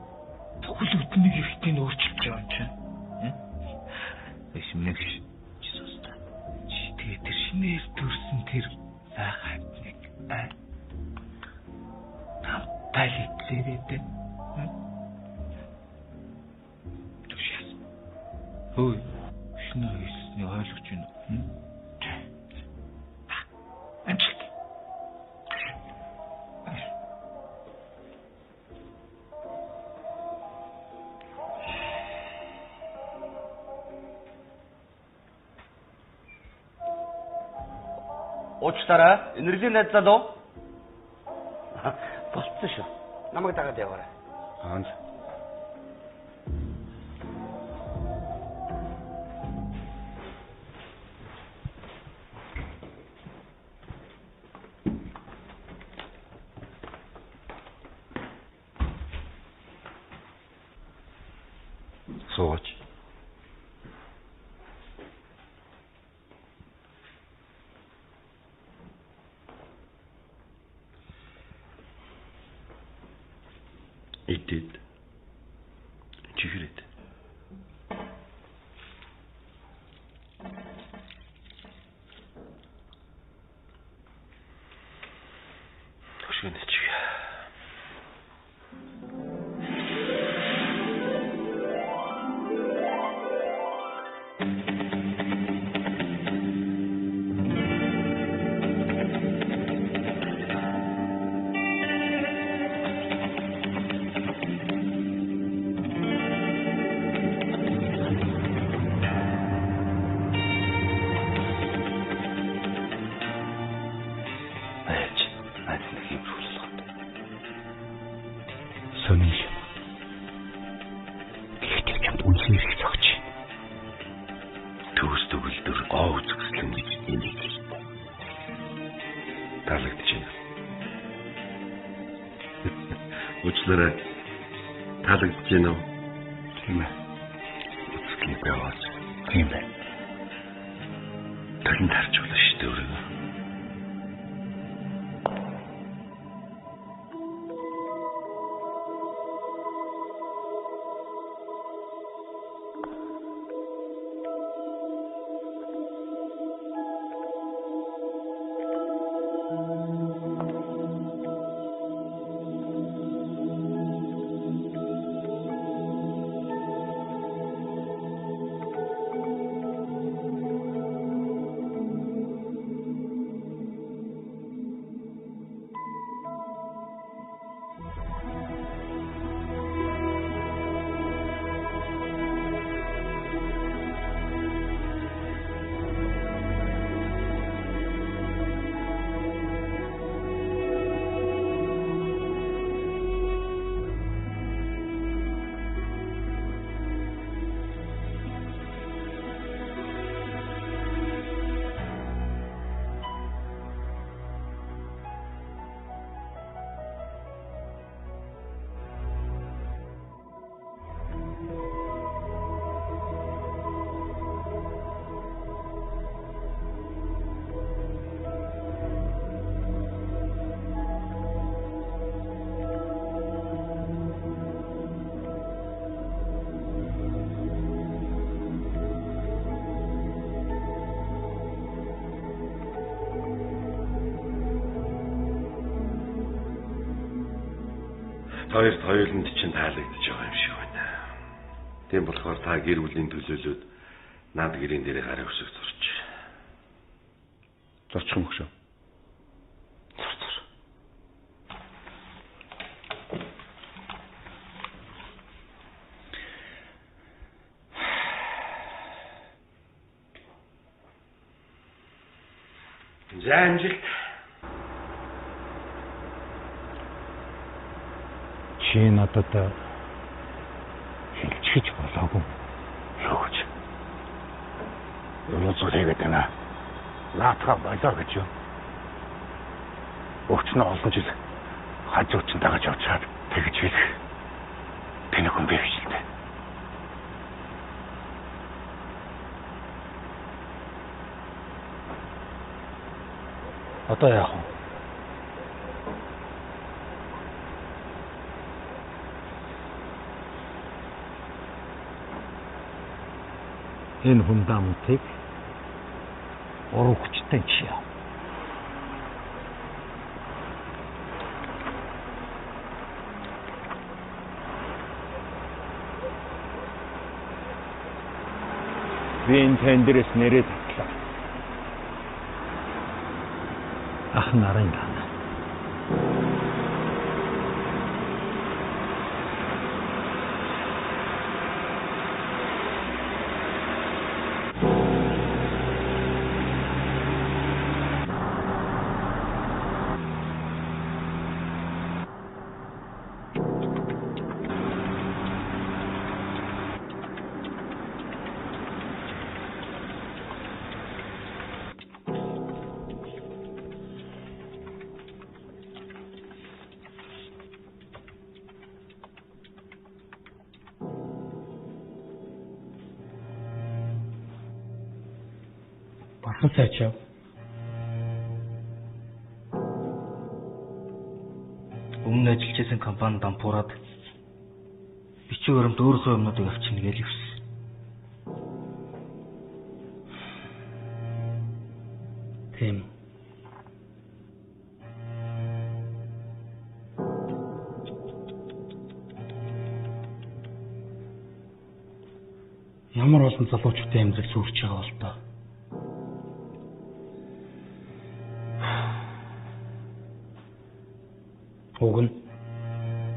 Тэгвэл өднийг ихтийг өөрчилж байгаа юм чинь. Эш нэг чи сустаа. Чи тэгээ тэр шинээр төрсөн тэр сайхан нэг тамтай литэрээ. Түшээс. Хөөе. Шинээр хийсний ойлгож байна уу? Амжилт. Уучлаарай. Инрэлийн найз залуу. Болцсон шүү. Намайг дагаад яваарай. Аа. Суугач. Идэд. Чихрэд. Үйлчлэгээ нэлчих. Уучлаарай. Таалагдж байна уу? Тийм ээ. Үзэсгэлийг яваач. Тийм ээ. Талент харж болно шүү дээ өөрийгөө. Хоёрт хоёуланд чинь таалагдж байгаа юм шиг байна. Тийм болохоор та гэр бүлийн төлөөлөөд над гэрийн дээрээ гарын үсэг зурч. Зурчих юм хөшөө. Зур. За амжилт. Чи надад хэлчихэж болоогүй. Юу гэж? Юу зүйл хийгээд байна? Наатгаа болоо гэж юу? Өвчнө олон жил хажуу чинь дагаж явчаад тэгж хэлэх. Тэнэг хүн бэ гэж л дээ. Одоо яах вэ? Энэ фундаментыг уран хүчтэй жишээ. Би энэ тендерээс нэрээ татлаа. Ах нарын даа. Бурхан сайчаа. Өмнө ажиллаж байсан компани дампуураад бичиг баримт өөрийнхөө юмнуудыг авчирна гэж явсан. Тийм. Ямар олон залуучуудын амьдрал зөрч байгаа бол тоо. Уг нь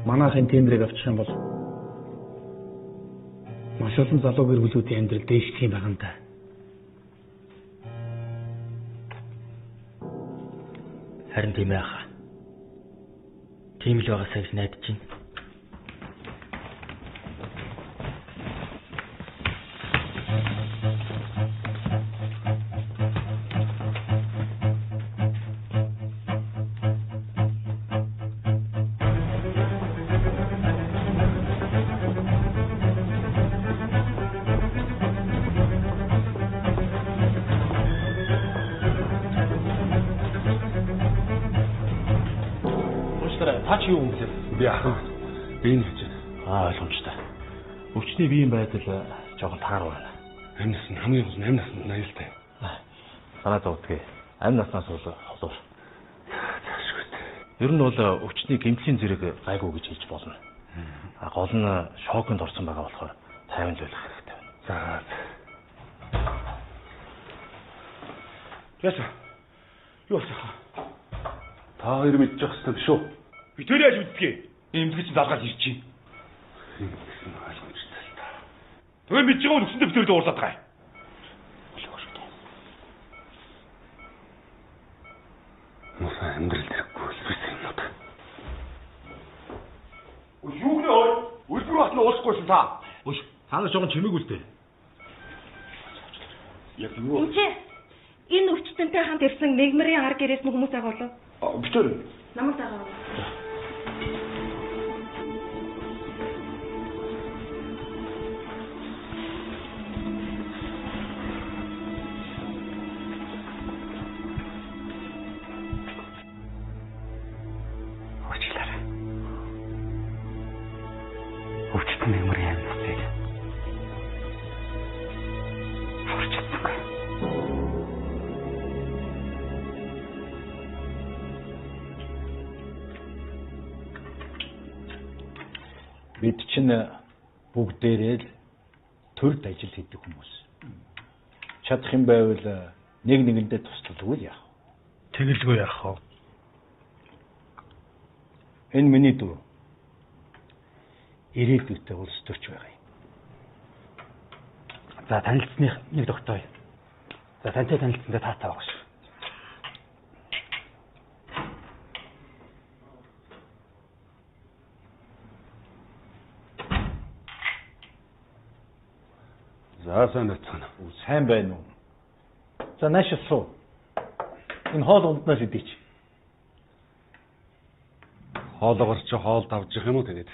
манайхын тендрийг авчих юм бол маш олон залуу гэр бүлүүдийн амьдрал дээшлэх юм байна да. Харин тийм ээ хаа. Тийм л байгаасаа гэж найдаж байна. Өвчний биеийн байдал жоохон таар байна. Амь нас нь хамгийн гол нь амь наснд аюултай. Санаа зовдгийг. Амь наснаас бол холуур. Заашгүй. Ер нь бол өвчний гэмтлийн зэрэг гайгүй гэж хэлж болно. А гол нь шоконд орсон байгаа болохоор тайван л байх хэрэгтэй байна. За. Яасан? Юу болсон? Та хоёр мэдчих хэвээр шүү. Би тэр яаж мэддэг? Эмнэлэг чинь залгаал ирж чинь. Гэсэн ойлгомжтой л та. Тэгээ мэдж байгаа нөхсөндөө бид тэрдээ уурлаад байгаа юм. Мусан амьдрал хэрэггүй үлбэрсэн юмнууд. Юу гэнэ ой? Үлбэр бас нь уулзахгүйсэн та. Өш, та нар жоохон чимээгүй л дээ. Яг юу? Үгүй. Энэ өвчтөнтэй хамт ирсэн нэгмэрийн ар гэрээс нь хүмүүс байгаа болов? Битэр. Намайг дагаа. Уучлаарай. Өвчтөн нэгмэрийн амь насыг аварч чадсангүй. Бид чинь бүгдээрээ л төрд ажил хийдэг хүмүүс. Чадах юм байвал нэг нэгэндээ туслалгүй л яах вэ? Тэгэлгүй яах вэ? Энэ миний дүү. Ирээдүйтэй улс төрч байгаа юм. За танилцсных нэг тогтооё. За тантай танилцсандаа таатай байгаа шүү. За сайн байцгаана. Сайн байна уу? За нааш суу. Энэ хоол унднаас идээч. Хоолоогоор чи хоол давж явах юм уу тэгээд?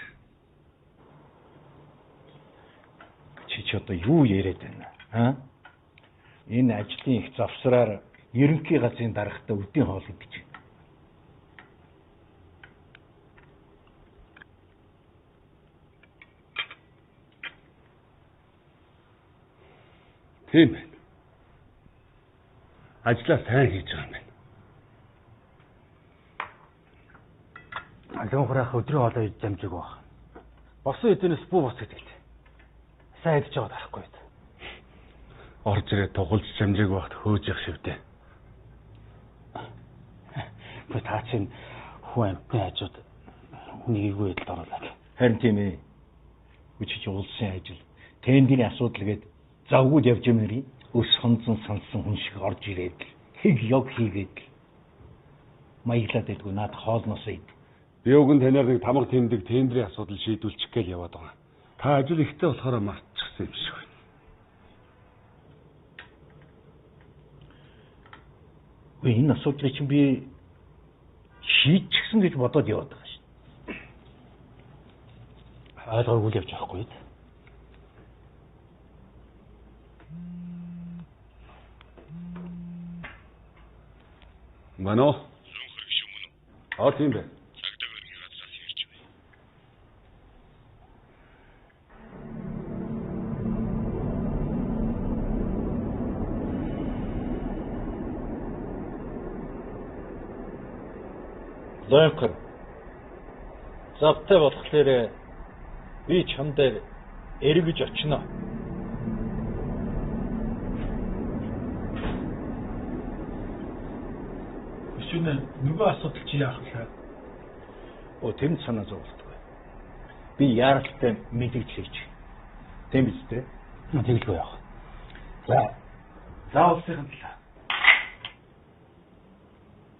Чи ч одоо юу яриад байна? Аа? Энэ ажлын их завсраар ерөнхий газрын даргатай үдийн хоол идэж байна. Тийм байна. Ажлаа сайн хийж байгаа юм байна. Лүнхрах өдрийн хоолоо идэж амжаагүй баг. Босон эднээс бүү бос гэдэг л. Сайн идэж байгаад харахгүй байд. Орж ирээд тухалж амжаагүй багт хөөж явах шивдээ. Гэхдээ та чинь хүн амьтны хажууд хүнийг эвгүй байдалд оруулаад. Харин тийм ээ. Үчиж уулсын ажил, тендерийн асуудал гээд завгүй явж юмэрий. Өс хонцон сансан хүн шиг орж ирээд л хэг ёг хийгээд л маяглаад байдгүй наад хоолноос ид. Би уг нь танаар нэг тамга тэмдэг тендрийн асуудал шийдүүлчих гээл яваад байгаа. Та ажил ихтэй болохоор мартчихсан юм шиг байна. Үгүй энэ асуудлыг чинь би шийдчихсэн гэж бодоод яваад байгаа шин. Ойлгоогүй л явж байгаа хгүй юу? Мано. Лүнхэр гişүн мөн үү? Аа тийм бэ. Цагдаа ерөнхий газраас ярьж байна. Лойкор. Завтай болохоор би чам дээр эргэж очино. Гүшүүнэ нөгөө асуудал чи яах вэ? Оо тэрэнд санаа зовлтгүй. Би яаралтай мэдэгдэл хийж. Тийм биз дээ? Тэгэлгүй яах. За. За улсын талаа.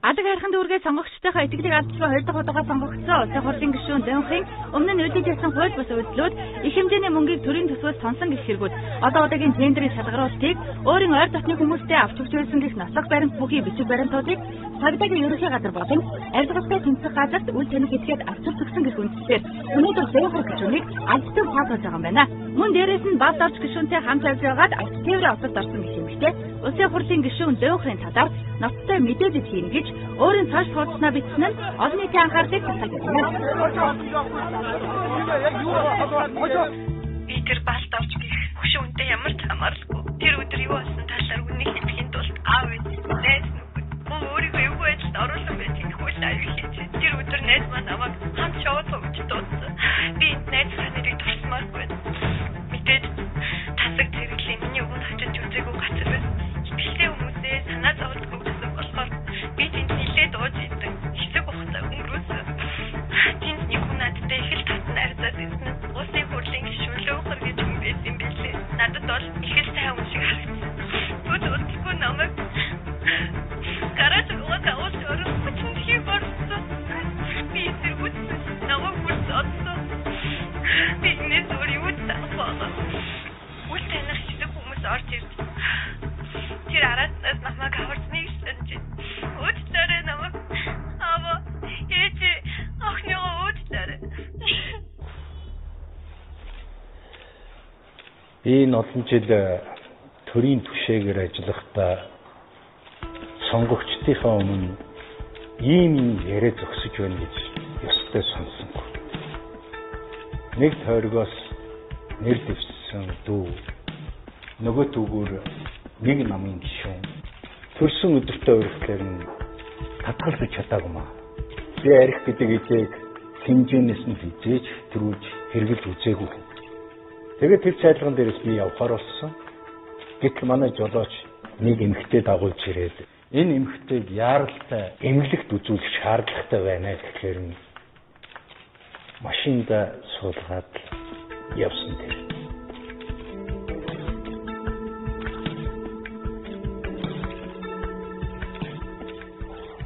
Алаг хайрхан дүүргээ сонгогчдынхаа итгэлийг алдсан хоёр дахь удаага сонгогдсон Улсын хурлын гишүүн Донхын өмнө нь үлдэж явсан хууль бус үйлдэлүүд их хэмжээний мөнгийг төрийн төсвөөс сонсон гэх хэрэгүүд одоо удаагийн тендерийн шалгаруултыг өөрийн ойр дотны хүмүүстэй авч өгч байсан гэх нотлох баримт бүхий бичиг баримтуудыг цагдаагийн ерөнхий газар болон арилгатай тэмцэх газарт үл таних этгээд авчирч өгсөн гэх үндсээр өнөөдөр Донхор гишүүнийг албатай хаалгаж байгаа юм байна. Мөн дээрээс нь Бал дорж гишүүнтэй хамт явж байгаад авч тээврийн осолд орсон гэх юмхтэй Улсын хурлын гишүүн Донхрын талаар ноцтой мэдээлэл хийнэ гэж өөрийн цааш хуудаснаа бичсэн нь олон нийтийн анхаарлыг татаж байна. Би тэр Балд орж гих хөшүүнтэй ямар ч хамааралгүй. Тэр өдөр юу болсон талаар үннийг хэлэхийн тулд аав ээж найз нөхөд мөн өөрийгөө эвгүй байдалд оруулсан байж хөл аюул хийж. Тэр өдөр найз маань намайг хамт шоуцоо гэж дуудсан. Би энд найзынхаа нэрийг дурсмааргүй байна. Мэдээж тасаг зэрэглээ миний өмнө очиж үзээгүй газар байна. Итгэлтэй хүмүүсээ санаа зовлтгүй гэсэн болохоор би тэнд нилээд ууж идэг. Хэсэг хугацаа өнгөрөөсөн. Тэнд нэг хүн надтай их л татан харьцаад ирсэн. Улсын хурлын гишүүн Лөөхөр гэж хүн байсан юм билээ. Надад бол их л сайн хүн шиг харагдсан. Нүд удалгүй намайг гараж руугаа дагуулж орон хүчин борсон. Би эсэргүүцсэн. Намайг бүр зодсон. Би энэс өөр юу ч санахгүй байгаа. Үл таних хэсэг хүмүүс орж ирж тэр араатнаас намайг аварсныг санаж байна. Уучлаарай намайг. Аава, ээж, охиныгоо уучлаарай. Би энэ олон жил төрийн түшээгээр ажиллахдаа сонгогчдынхаа өмнө ийм яриа зогсож байна гэж ёстой сонссонгүй. Нэг тойргоос нэр дэвссэн дүү, нөгөө түүгээр нэг намын гишүүн төрсөн өдөртөө урихлаар нь татгалзаж чадаагүй маа. Би арх гэдэг эзээг хэмжээнээс нь хизээж төрүүлж хэрглэж үзээгүй. Тэгээд тэр цайлган дээрээс би явхаар болсон. Гэтэл манай жолооч нэг эмэгтэй дагуулж ирээд энэ эмэгтэйг яаралтай эмнэлэгт үзүүлэх шаардлагатай байна гэхээр нь машинда суулгаад явсан тэр.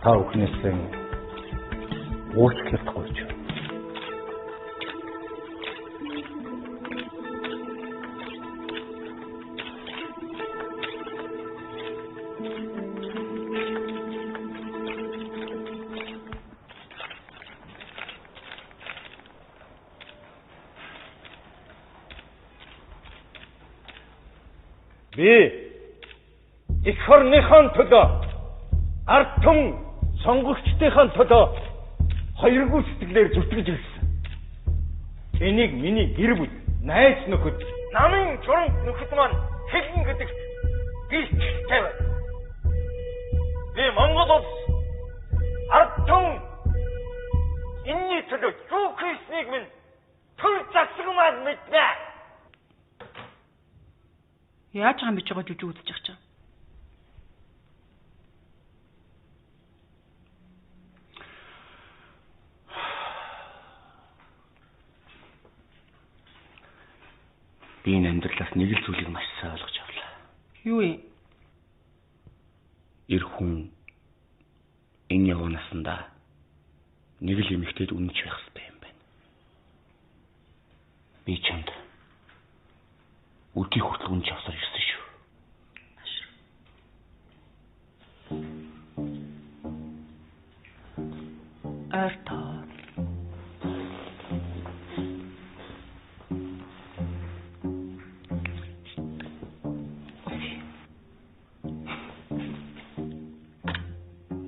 Та бүхнээс уучлалт гуйж байна. Би эх орныхон төлөө ард түмэн сонгогчдынхаа төлөө хоёргүй сэтгэлээр зүтгэж ирсэн. Энийг миний гэр бүл, найз нөхөд, намын журамт нөхөд маань хэлнэ гэдэгт би итгэлтэй байна. Би Монгол улс ард түмэн энэний төлөө юу хийснийг минь төр засаг маань мэднэ. Яаж байгаа юм бэ чигаа жүжиг үзэж байгаа чинь? Би энэ амьдралаас нэг л зүйлийг маш сайн ойлгож авлаа. Юу юм? Эр хүн энэ яваа насандаа нэг л эмэгтэйд үнэнч байх хэрэгтэй юм байна. Би чамд өдий хүртэл үнэнч явсаар ирсэн шүү. Ойртоо.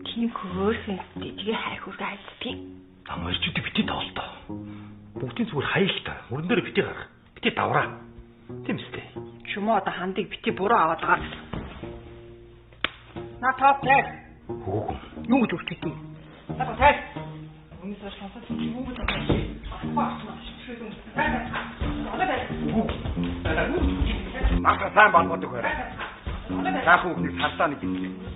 Тийм хөөрхөн тэгээ хайр хүргэ айлтдгийг. Нам эрчүүдийг бити тавалтаа. Бүгдийн зүгээр хаяалтай. Мөрөн дээр бити гарах. Бити давраа. Тийм үстэй. Чүмөө одоо хандыг бити буруу аваад байгаа. На топ таг. Хөөгөн. Юу гэж өртөд юм? На таг. Өмнөөс сонсож чи юу гэж Мага сайн болгодог байраа. Сайхан хүүхнийг сардаа нэг хэлээ.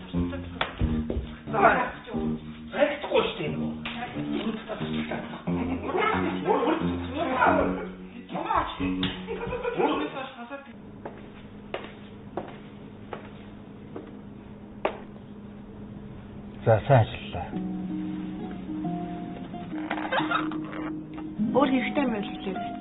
За сайн ажиллалаа. Өөр хэрэгтэй юм байл хэлээрэй.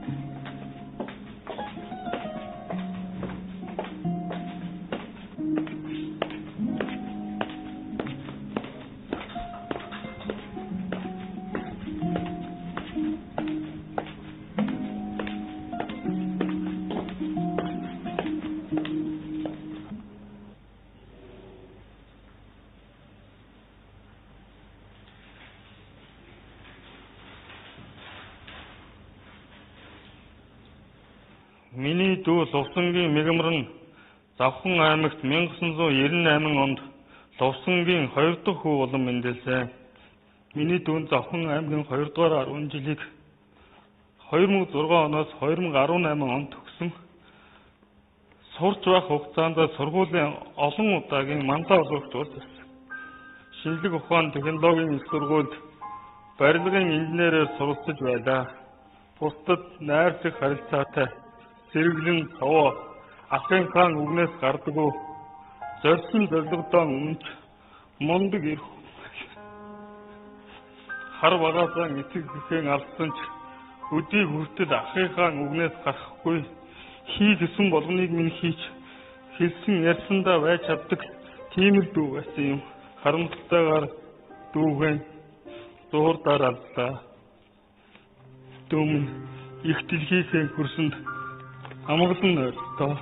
Миний дүү Лувсангийн мигмар нь Завхан аймагт 1998 онд Лувсангийн 2 дахь хүү болон мэндэлсэн. Миний дүү нь Завхан аймгийн 2 дугаар 10 жилийг 2006 оноос 2018 онд төгсөн. Сурч байх хугацаанд сургуулийн олон удаагийн манлай олгогч болж ирсэн. Шинжлэх ухаан технологийн их сургуульд барилгын инженерээр суралцж байлаа. Бусдад найрсаг харилцаатай, сэргэлэн цовоо, ахын хаан үгнээс гардаггүй, зорьсон зорилгодоо үнэнч, мундаг эрх хар багаасаа эцэг эхэн алдсан ч өдий хүртэл ахын хаан үгнээс гарахгүй, хий гэсэн болгоныг минь хийж, хэлсэн ярьсандаа байж чаддаг тийм л дүү байсан юм. Харамсалтайгаар дүүгэн зуурдаар алдлаа. Дүү минь их дэлхийхээ хөрсөнд амгалан ойртоо.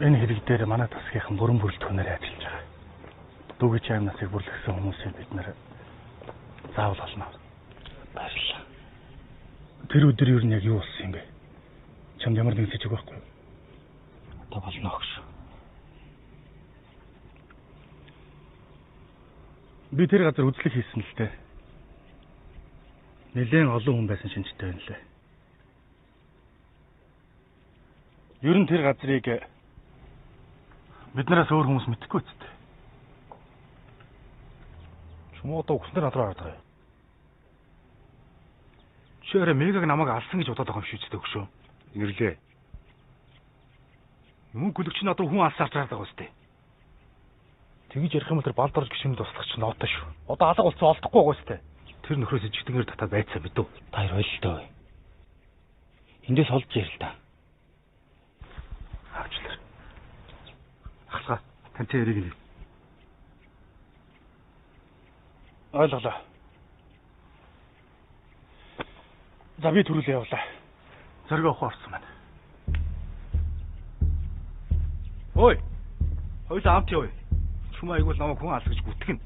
Энэ хэрэг дээр манай тасгийнхан бүрэн бүрэлдэхүүнээр ажиллаж байгаа. Дүүгийн аймнаас насыг бүрлэхсэн хүмүүсийг бид нэр заавал олно. Баярлалаа. Тэр өдөр юу нь яг юу болсон юм бэ? Чамд ямар нэгэн сэжиг байхгүй юу? Одоо болно өгш. Би тэр газар үзлэг хийсэн л дээ. Нэлээн олон хүн байсан шинжтэй байна лээ. Ер нь тэр газрыг биднээс өөр хүмүүс мэдэхгүй үсттэй. Чүмөө одоо өгснээр над руу хараад байгаа юм. Чи арай мегаг намайг алсан гэж бодоод байгаа юм шүү дээ өгшөө. Инэрлээ. Мөн гүлэгч над руу хүн алсан хараад байгаа үсттэй. Тэгж ярих юм бол тэр балд орж гişүнд туслах чинь ноотоо шүү. Одоо алга болсон олдохгүй байгаа үсттэй. Тэр нөхрөөс жигтэнгээр татаад байцаа мэдв. Та хоёр ойлтой. Эндээс олж ярил та. Авчлаа. Ахлаа. Тантай яриг нэ. Ойлголоо. За би төрүүлээ явлаа. Зориг авах орсон байна. Ой. Хоёулаа амт явъя. Чүмээ айгуул намайг хүн алгаж гүтгэн.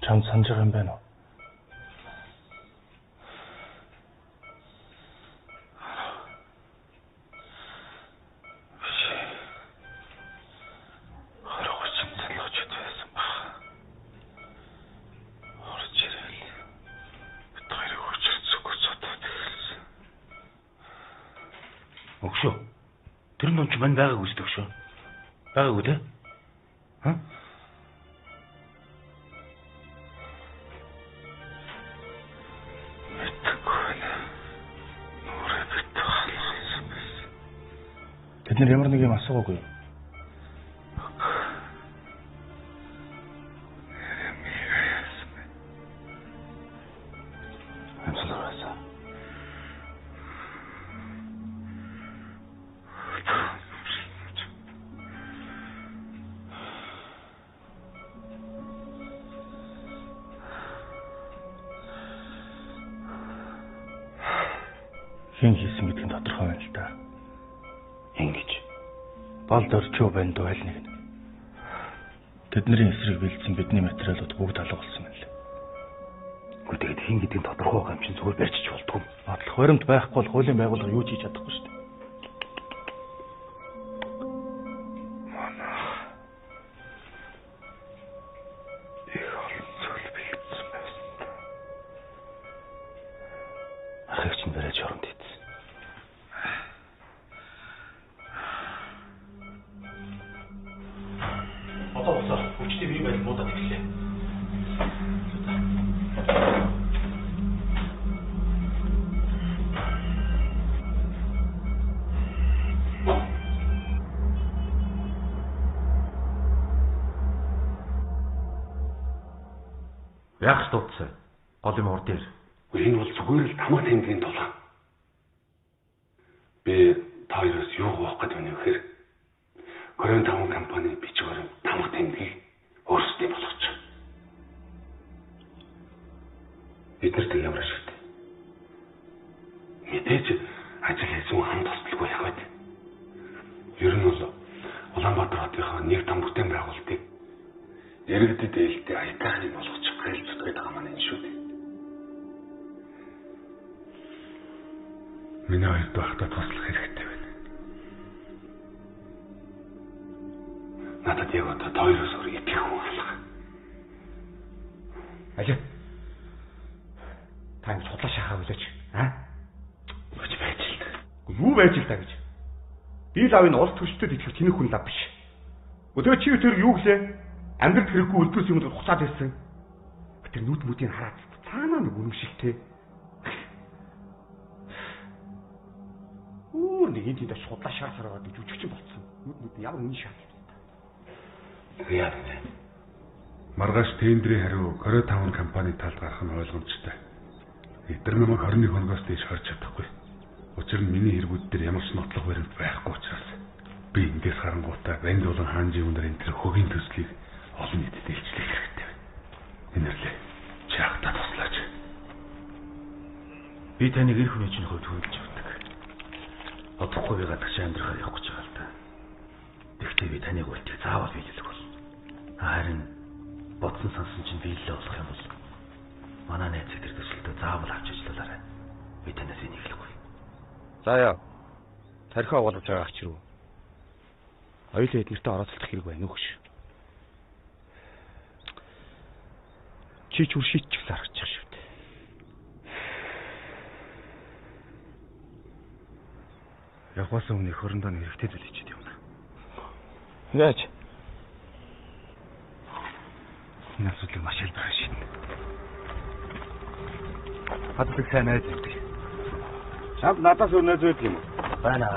Чамд санаж байгаа юм байна уу? Өгшөө. Тэр ном чи мань байгаагүй шүү дээ өгшөө. Байгаагүй те? Ха? Тэд нар ямар нэг юм асуугаагүй юу? Амьсгал байсан. Хэн хийсэн гэдг нь тодорхой байна л да. Ингэж Бал дөржөө байна дөө аль нэг нь. Тэдний эсрэг бэлдсэн бидний материалууд бүгд алга болсон юм лээ. Үгүй тэгээд хин гэдэг нь тодорхой байгаа юм чинь зүгээр барьчих болдгоо. Бодлох баримт байхгүй бол хуулийн байгууллага юу ч хийж чадахгүй шүү дээ. Их олон зүйл бэлдсэн байсан. Ахыг чинь бариад шоронд ийдсэн. Одоо босоо хүчтэй бие байдал муудаад эхэллээ. Яах ч дуудсан. Гол юм урд дээр. Энэ бол зүгээр л тамга тэмдгийн тулаан. Би та хоёроос юу гоох гэдэг вэ гэхээр 25 компани бичиг баримт тамга тэмдгийг өөрсдийн болгоч. Бид нарт ямар ашигтай. Мэдээж ажил хийсэн хүн хамт туслахгүй яг байд. Ер нь бол Улаанбаатар хотынхоо нэг том бүтээн байгуулалтыг иргэдэд ээлтэй аятайхан юм болгочих гэж зүтгээд байгаа маань энэ шүү дээ. Миний хоёр байхдаа туслах хэрэгтэй байна. Надад яг одоо хоёроос өөр итгэх хүн алга. Алив. Та ингэ судлаа шахаа хүлээч. Аа? Өч байж л та. Юу байж л та гэж. Би л аав энэ улс төрчдөд итгэх тэнэг хүн лав биш. Өдөө чи тэр юу гэлээ? Амьдралд хэрэггүй үлдээс юмд хуцаад ирсэн. Тэр нүд мүдийг хараад цаанаа нэг үнэмшилтэй. Өөр нэг энэ тэнд судлаа шаасаар байгаа гэж жүжигчин болцсон. Нүд мүд ямар үнэн шаас. Тэгээ яа вэ? Маргааш тендрийн хариу 25 компани талд гарах нь ойлгомжтой. Эдгээр намайг 21 хоногоос дээш хорж чадахгүй. Учир нь миний хэрэгүүд дээр ямар ч нотлох баримт байхгүй учраас би эндээс харангуйтаа Ванд болон Хаанжийн үнэр энэ төр хөгийн төслийг олон нийтэд илчлэх хэрэгтэй байна. Энэрлээ. Чи ахтаа туслаач. Би таныг эр хүний чинь хувьд хөндлөж явдаг. Одохгүй би гадагш амьдрахаар явах гэж байгаа л та. Тэгвэл би таныг үлдэх заавал биелэх болно. Харин бодсон сансан чинь биелэлээ болох юм бол манай найз тэр төсөлтөө заавал авч ажиллуулаарай. Би танаас энийг хэлэхгүй. За яа. Тархиа угаалгаж байгаа ач руу. Хоёулаа эднэртэй оролцох хэрэг байна уу гэж. Чи ч үр шийдчихсэн харагдчих шүү дээ. Явахаас өмнө их хорондоо нэг хэрэгтэй зүйл хийчихэд явна. Яаж? Энэ асуудлыг маш хялбараар шийднэ. Хаддаг сайн найз байдаг. Чамд надаас өөр найз байдаг юм уу? Байна.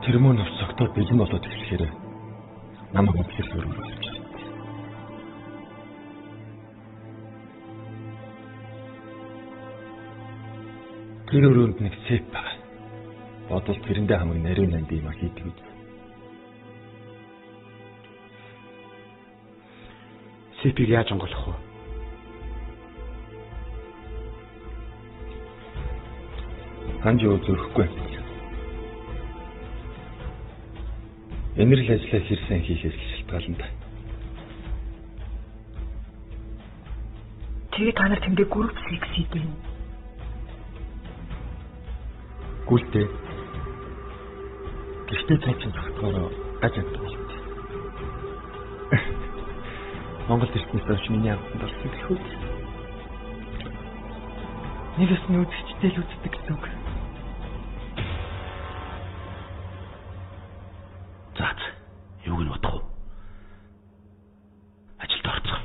Тэр мөн навч цогтоод бэлэн болоод эхлэхээр намайг үнэхээр өрөөр авч. Тэр өрөөнд нэг сейф байгаа. Бодвол тэрэндээ хамаг нарийн нанд юм хийдэг үү. Сейфийг яаж онгойлгох вэ? Ханж юу зөрөхгүй. Энэрл ажлаа хэр сайн хийхээс л шалтгаална. Тэгээ та нар тэндээ group sex хийдэг юм. Гүлтэй. Гэхдээ цай чинь тогтгоороо гаж амт болт. Монгол ирснээс хойш миний амтанд орсон гэх үү? Нэгээс нь үзэгчтэй л үздэг гэсэн үг. За юуг нь бодох вэ? Ажилд орцгоо.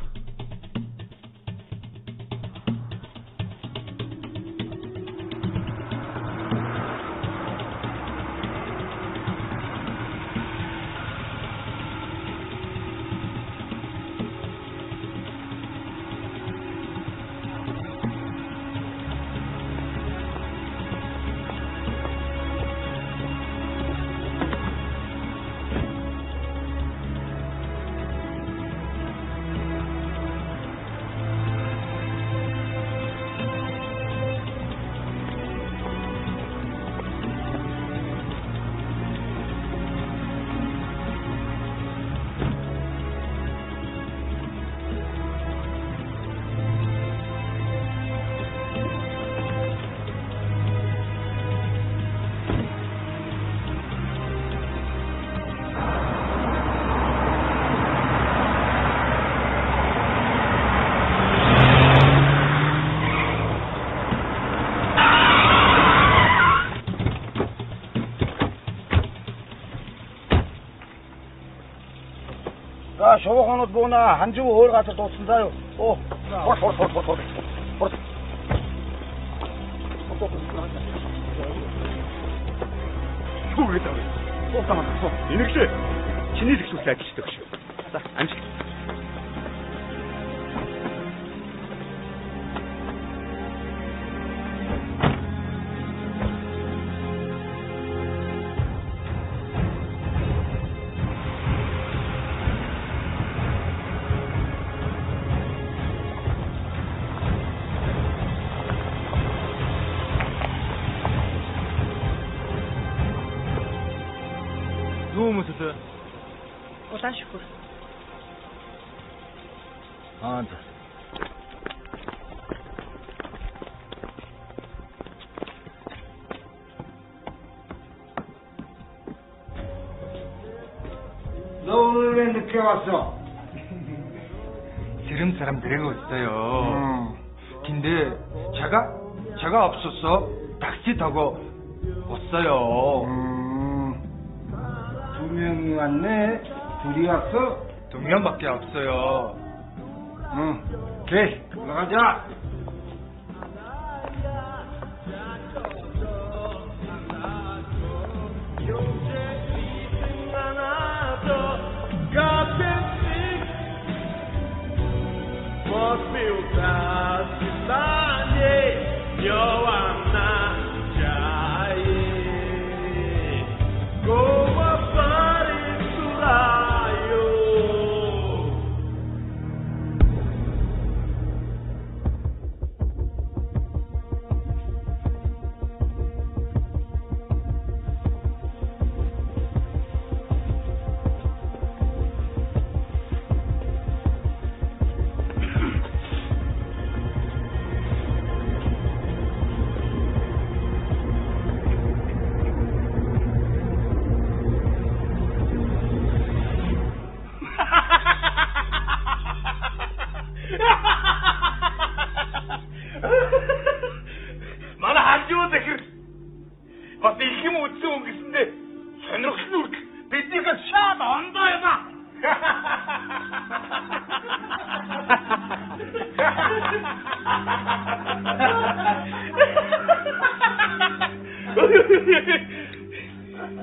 Залуунууд буунаа ханжив өөр газар дуудсан заа юу. Оо. Хор хор хор хор хор. Юу гэдэг вэ? Суу тамаа суу. Энэглээ. Чиний л ихсүүлсэн ажилчтай гэж. За, амжилт. Улаан шүхэр. Аа за. 너 오늘 왜 늦게 왔어? 지름 사람 데리고 왔어요. 근데 차가 없어서 택시 타고 왔어요. 두 명이 왔네. 둘이 왔어? 두 명밖에 없어요. 응, 그래, 올라가자. Манай хажуу захир бас их юм үдсэн хүн гэсэндээ сонирхол нь үрдэл биднийхээ шал ондоо юм аа.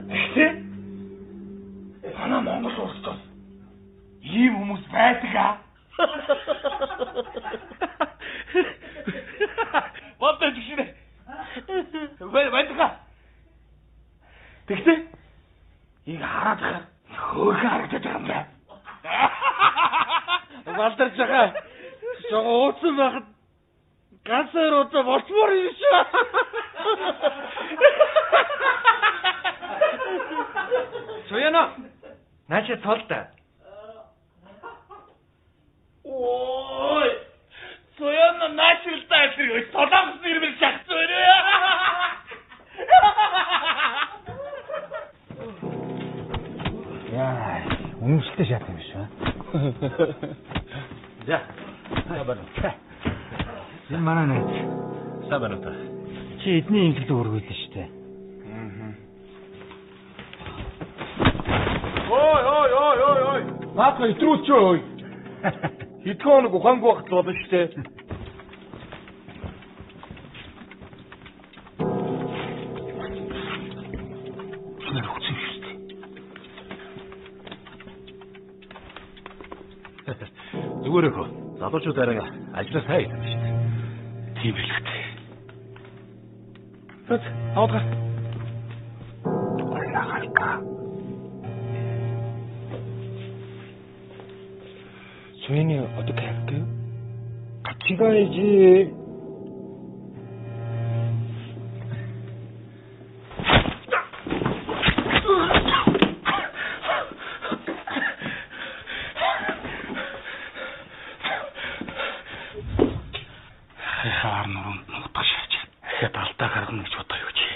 Гэхдээ манай Монгол улсад ийм хүмүүс байдаг аа. Бодож гişнэ. Байдаг. Тэгтээ ийг хараад хахаар хөөрхөн харагдаж байгаа юм байна. Балдарч байгаа. Жогоо ууцсан байхад ганц хоёр удаа болчмоор юм шүү. Соёно. Наача цолтой. Ой. Соёно наачилтай зэрэг солонгос нэрмэл шахсан байна. Яа, үнэмшилтэй шат юм биш үү? За. Сайн байна уу? Энэ манай найз. Сайн байна уу та? Чи эдний имлэг өргүүлсэн шүү дээ. Ой, ой, ой, ой, ой. Наадах итрүүлчихөө ой. Хэдхэн хоног ухаангүй байхад болно шүү дээ. Чанар өгсөн шүү дээ. Зүгээр өхөө. Залуучууд арай ажиллаа сайн хийдэг шүү дээ. Тийм байлгүй. Тэт, аваад. 소연이 어떻게 할게요? 같이 가야지. Ахихаа нуруунд нутаг шааж. Ахиад алдаа гаргана гэж бодоо юу чи.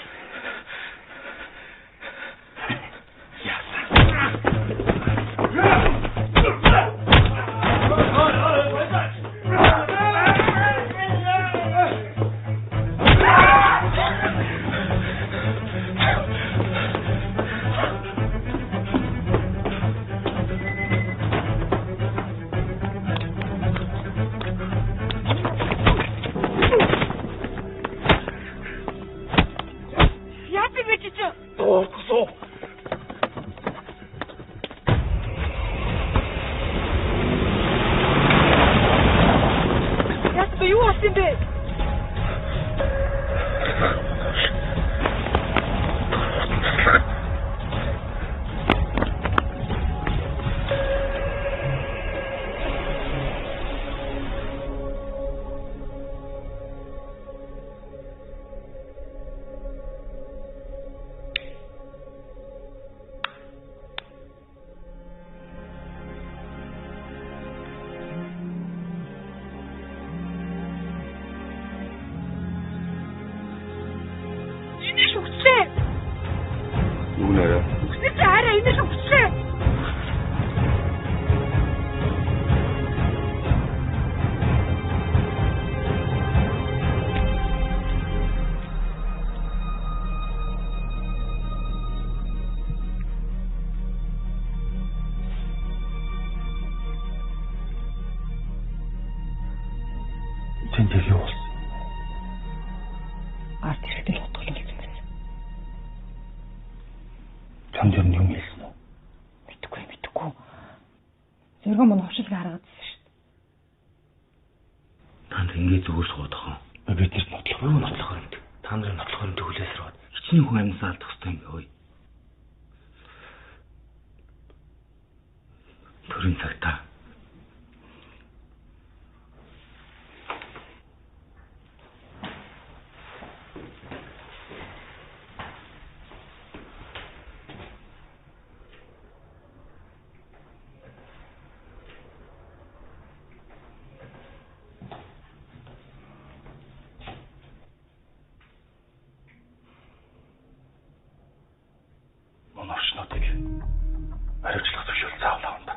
Одоо юу болсон юм бэ? Тэнд яг юу болсон? Ард иргэдэл хутгалуулсан байсан. Чамд ер нь юм хэлсэн үү? Мэдгүй. Зоргон мөн ховшилгээ харгаадсан шүү дээ. Танд ингэ зүгээр суудах юм. Бид нарт нотлох юу нотлох юм. Та нарын нотлох юм төвлөөс рүү. Хичнээн хүн амьсаа алдах хэрэгтэй юм бэ ой. Төрийн цагтаа орчнуудыг хариуцлага зөвшөөрөл заавал авна.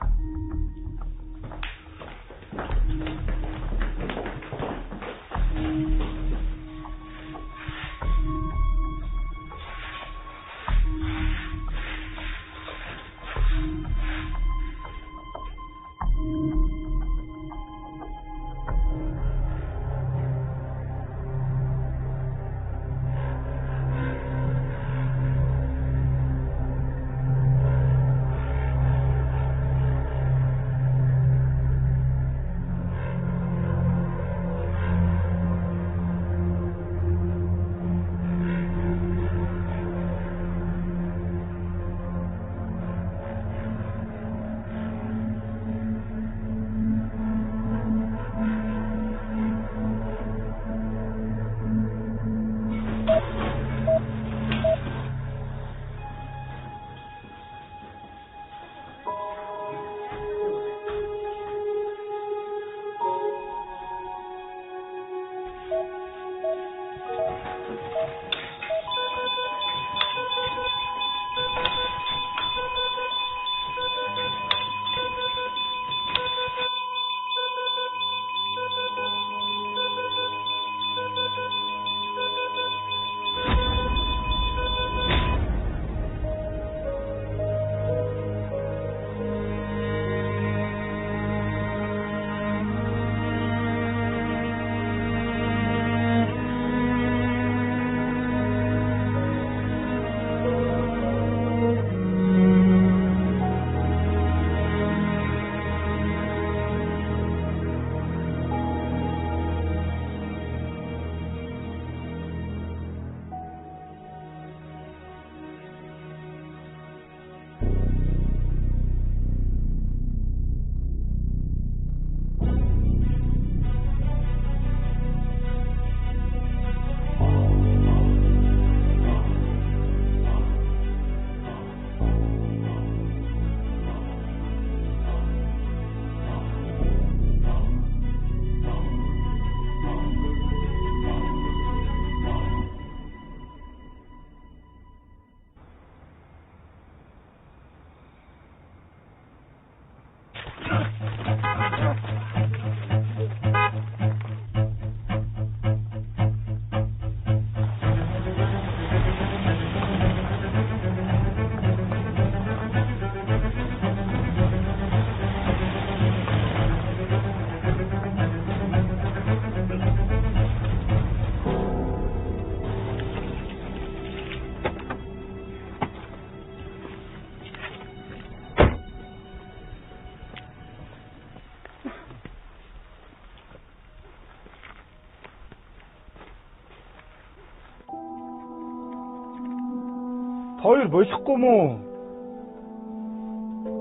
Хоёр болохгүй мүү?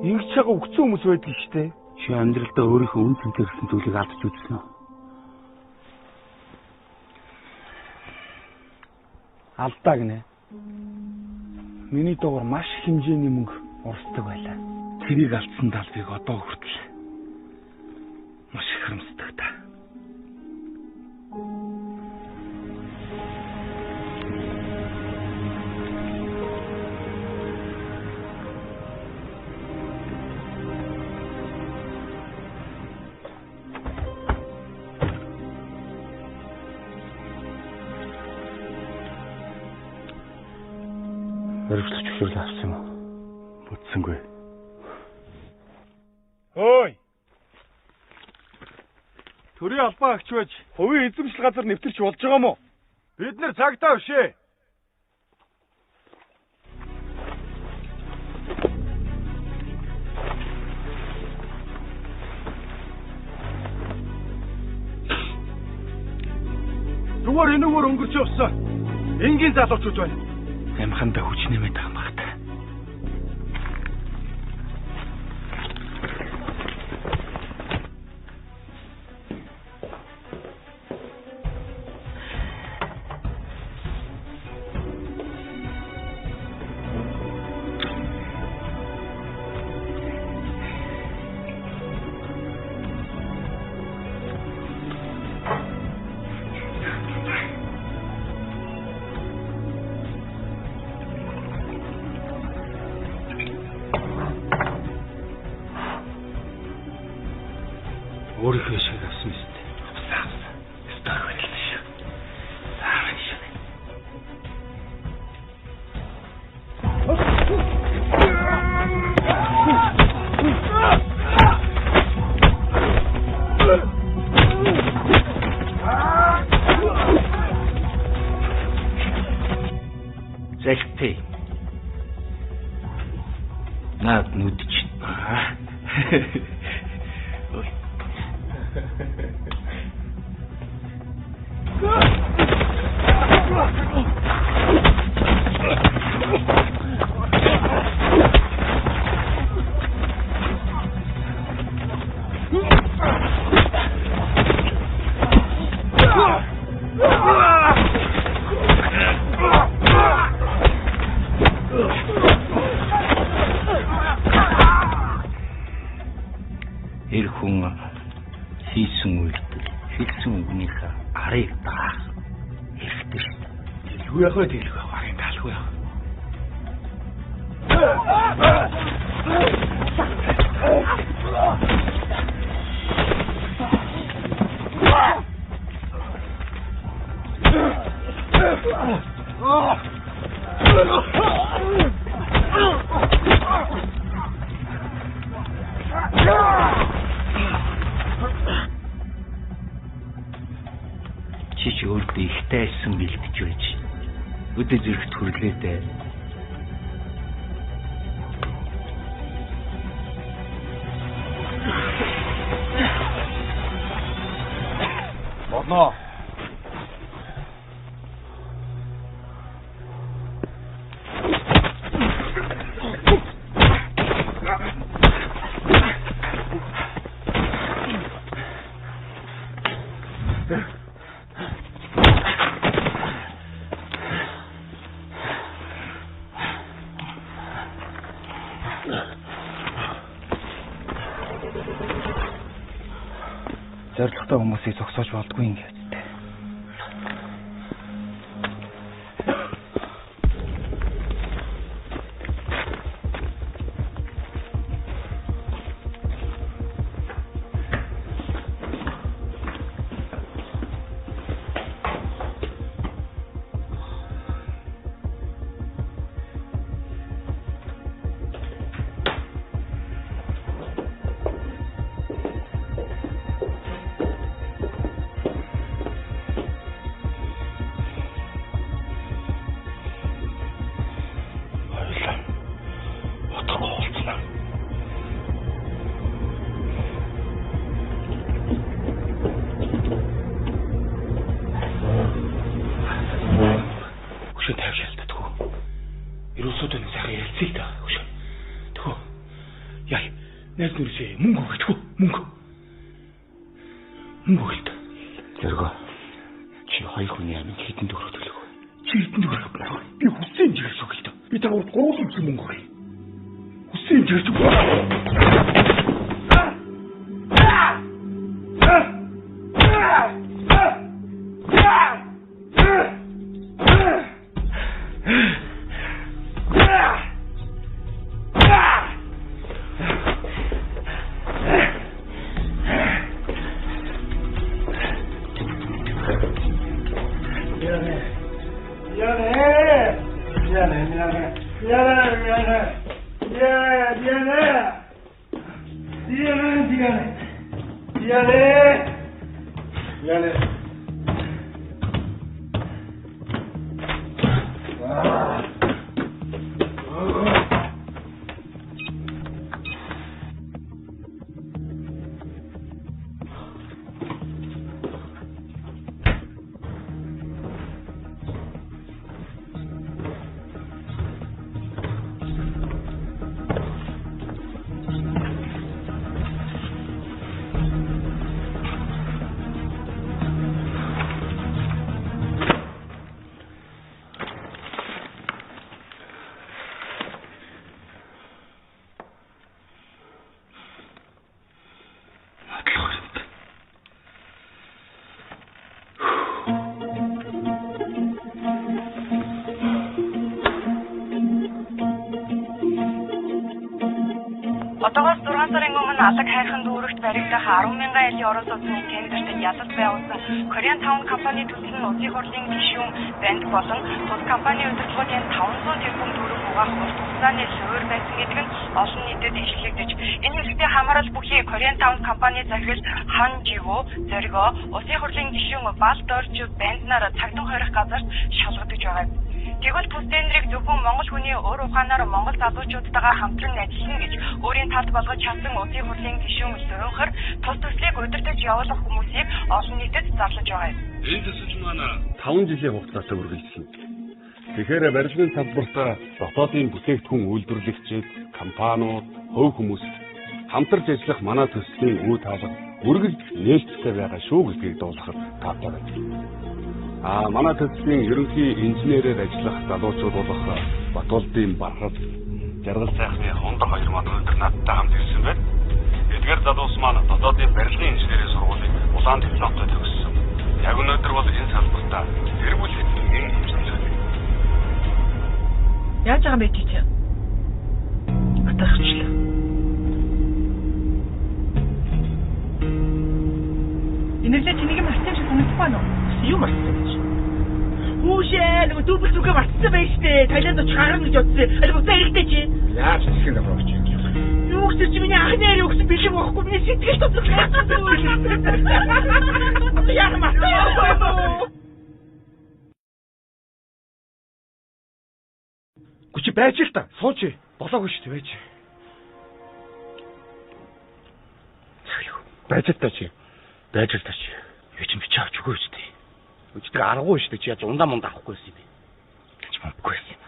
Ингэж чага өгцөн хүмүүс байдаг шүү дээ. Чи амьдралдаа өөрийнхөө үн цэнтэй гэсэн зүйлийг алдаж үзсэн үү? Алдаа гинэ. Миний дугаар маш их хэмжээний мөнгө урсдаг байлаа. Тэрийг алдсан талбайг одоо хүртэл маш их харамсдаг та. Мэргэжлэх зөвшөөрлөө авсан юм уу? Бүтсэнгүй. Ой! Төрийн албан агч байж хувийн эзэмшил газар нэвтэрч болж байгаа юм уу? Бид нар цагдаа биш ээ. Зүгээр энэгээр өнгөрч явсан. Энгийн залуучууд байна. Амхандаа хүч нэмээд байгаа юм байна. Өөрийнхөө шиг авсан юм шүү дээ. Авсан. Ёстой барилсан шүү. Заавал шүү. Зэлпэ. Наад нүд чинь. Тэр хүн хийсэн үйлдэл, хэлсэн үгнийхээ арыг даах хэрэгтэй шүү дээ. Дэлгүй яах вэ? Дэлгүй яах. Арын даалгүй яах. Чи ч өөртөө ихтэй айсан бэлдэж байж өдөө зэрэгт хүрлээ дээ. Бодноо. Зорилготой хүмүүсийг зогсоож болдгүй юм гээд. Найз нүрсээ мөнгө өгөх мөнгө. Мөнгө өгөлт. Зөргөө. Чи хоёр хүний аминд хэдэн төгрөг төлөх вэ? Чи хэдэн төгрөг авах вэ? Би хүссэн хэмжээгээр өгөлт. Би та гурван хэмжээ мөнгө өгье. Хүссэн хэмжээгээр өгье. Одоогоос 6 сарын өмнө Алаг хайрхан дүүрэгт баригдах 10,000 айлын орон сууцны тендерт ялалт байгуулсан Korean Town компани төсөл нь улсын хурлын гишүүн банд болон тус компани удирдлагын 500 тэрбум төгрөг угаах урт хугацааны луур байсан гэдэг нь олон нийтэд ишгэлэгдэж, энэ хэрэгтэй хамаарал бүхий Korean Town компани захирал Хан Живо зоригоо улсын хурлын гишүүн Балдорж банднаар цагдан хорих газарт шалгадаж байгаа. Тэгвэл тус тендрийг зөвхөн монгол хүний ур ухаанаар монгол залуучуудтайгаа хамтран ажиллана гэж өөрийн талд болгож чадсан улсын хурлын гишүүн Луйнхар тус төслийг удирдах явуулах хүмүүсийг олон нийтэд зарлаж байгаа юм. Энэ төсөл маань 5 жилийн хугацаатай үргэлжилнэ. Тэгэхээр барилгын салбарт дотоодын бүтээгдэхүүн үйлдвэрлэгчид, компаниуд, хувь хүмүүст хамтарч ажиллах манай төслийн үе таалга үргэлж нээлттэй байгаа шүү гэдгийг дуулгахад таатай байна. Манай төслийн ерөнхий инженерээр ажиллах залуучууд болох Батулдын Бархал, Жаргал сайхны Хундаг хоёр маань өнөөдөр надтай хамт ирсэн байна. Эдгээр залуус маань дотоодын барилгын инженерийн сургуулийг улаан дипломтой төгссөн. Яг өнөөдөр бол энэ салбартаа тэр бүл хэдэн хэмжээ. Яаж байгаа юм бэ чи? Атархчлаа. Энэрлээ чи нэг юм мартсан шиг санагдахгүй байна уу? Юу мартсан гэж? Хүүшээ нөгөө дүүбэл зүгээ мартсан байж тээ. Таиланд очих гарна гэж бодсон. Аль буцаа ирэлтэй чи. Яаж засгийн газар очиж юм бэ? Юу гэж чи миний анхны яриа өгсөн бэлэг байхгүй. Миний сэтгэл хөдлөх. Яг мартсан. Гү чи байж л та. Сууч. Болоогүй шүү дээ байж. Байж л та чи. Байж л та чи. Юу чи бичээ авч өгөөч дээ. Өчтөр аргагүй шүү дээ. Чи яаж ундаа мундаа авахгүй байсан юм бэ? Чи мөнгөгүй байсан юм.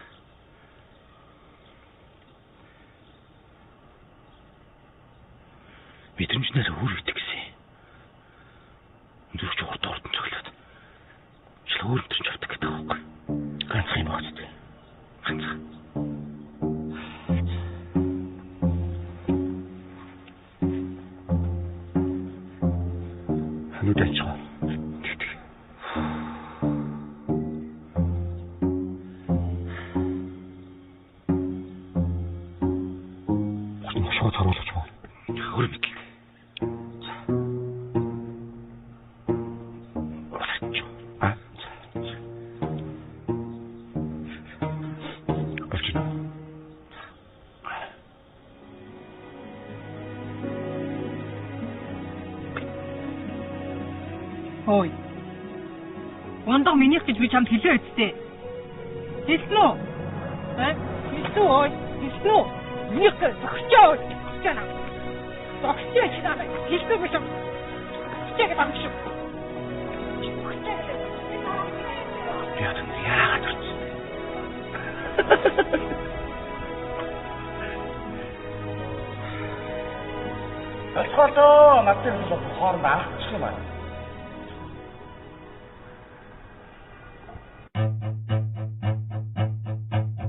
Мэдрэмжнээс өөр үтг гэсэн. Зүрх чи урд урд нь цоглоод. Жил өөр мэдрэмж авдаг гэдэг байхгүй. Ганцхан юм багц дээ. Ганцхан. Нүд анчгаа. Тэгдэг. Бус мошгоо царуулж байна. Өөр мэдлэг. За. Уралч. А? Болчих. Ой. Ундаг минийх гэж би чамд хэлээ үсттэй. Хэлсэн үү? Э? Хэлсэн үү? Хэлсэн үү? Минийх гэж зогсчоо. Зогсчоо наа. Зогсчоо чи наа. Хэлсэн би чамд. Зогсчоо гэдэг юм шүү. Зогсчоо гэдэг. Би одоо яагаад өрсөн бэ? Болцгоолоо. Над дээр бол хооронд алгачих юм аа.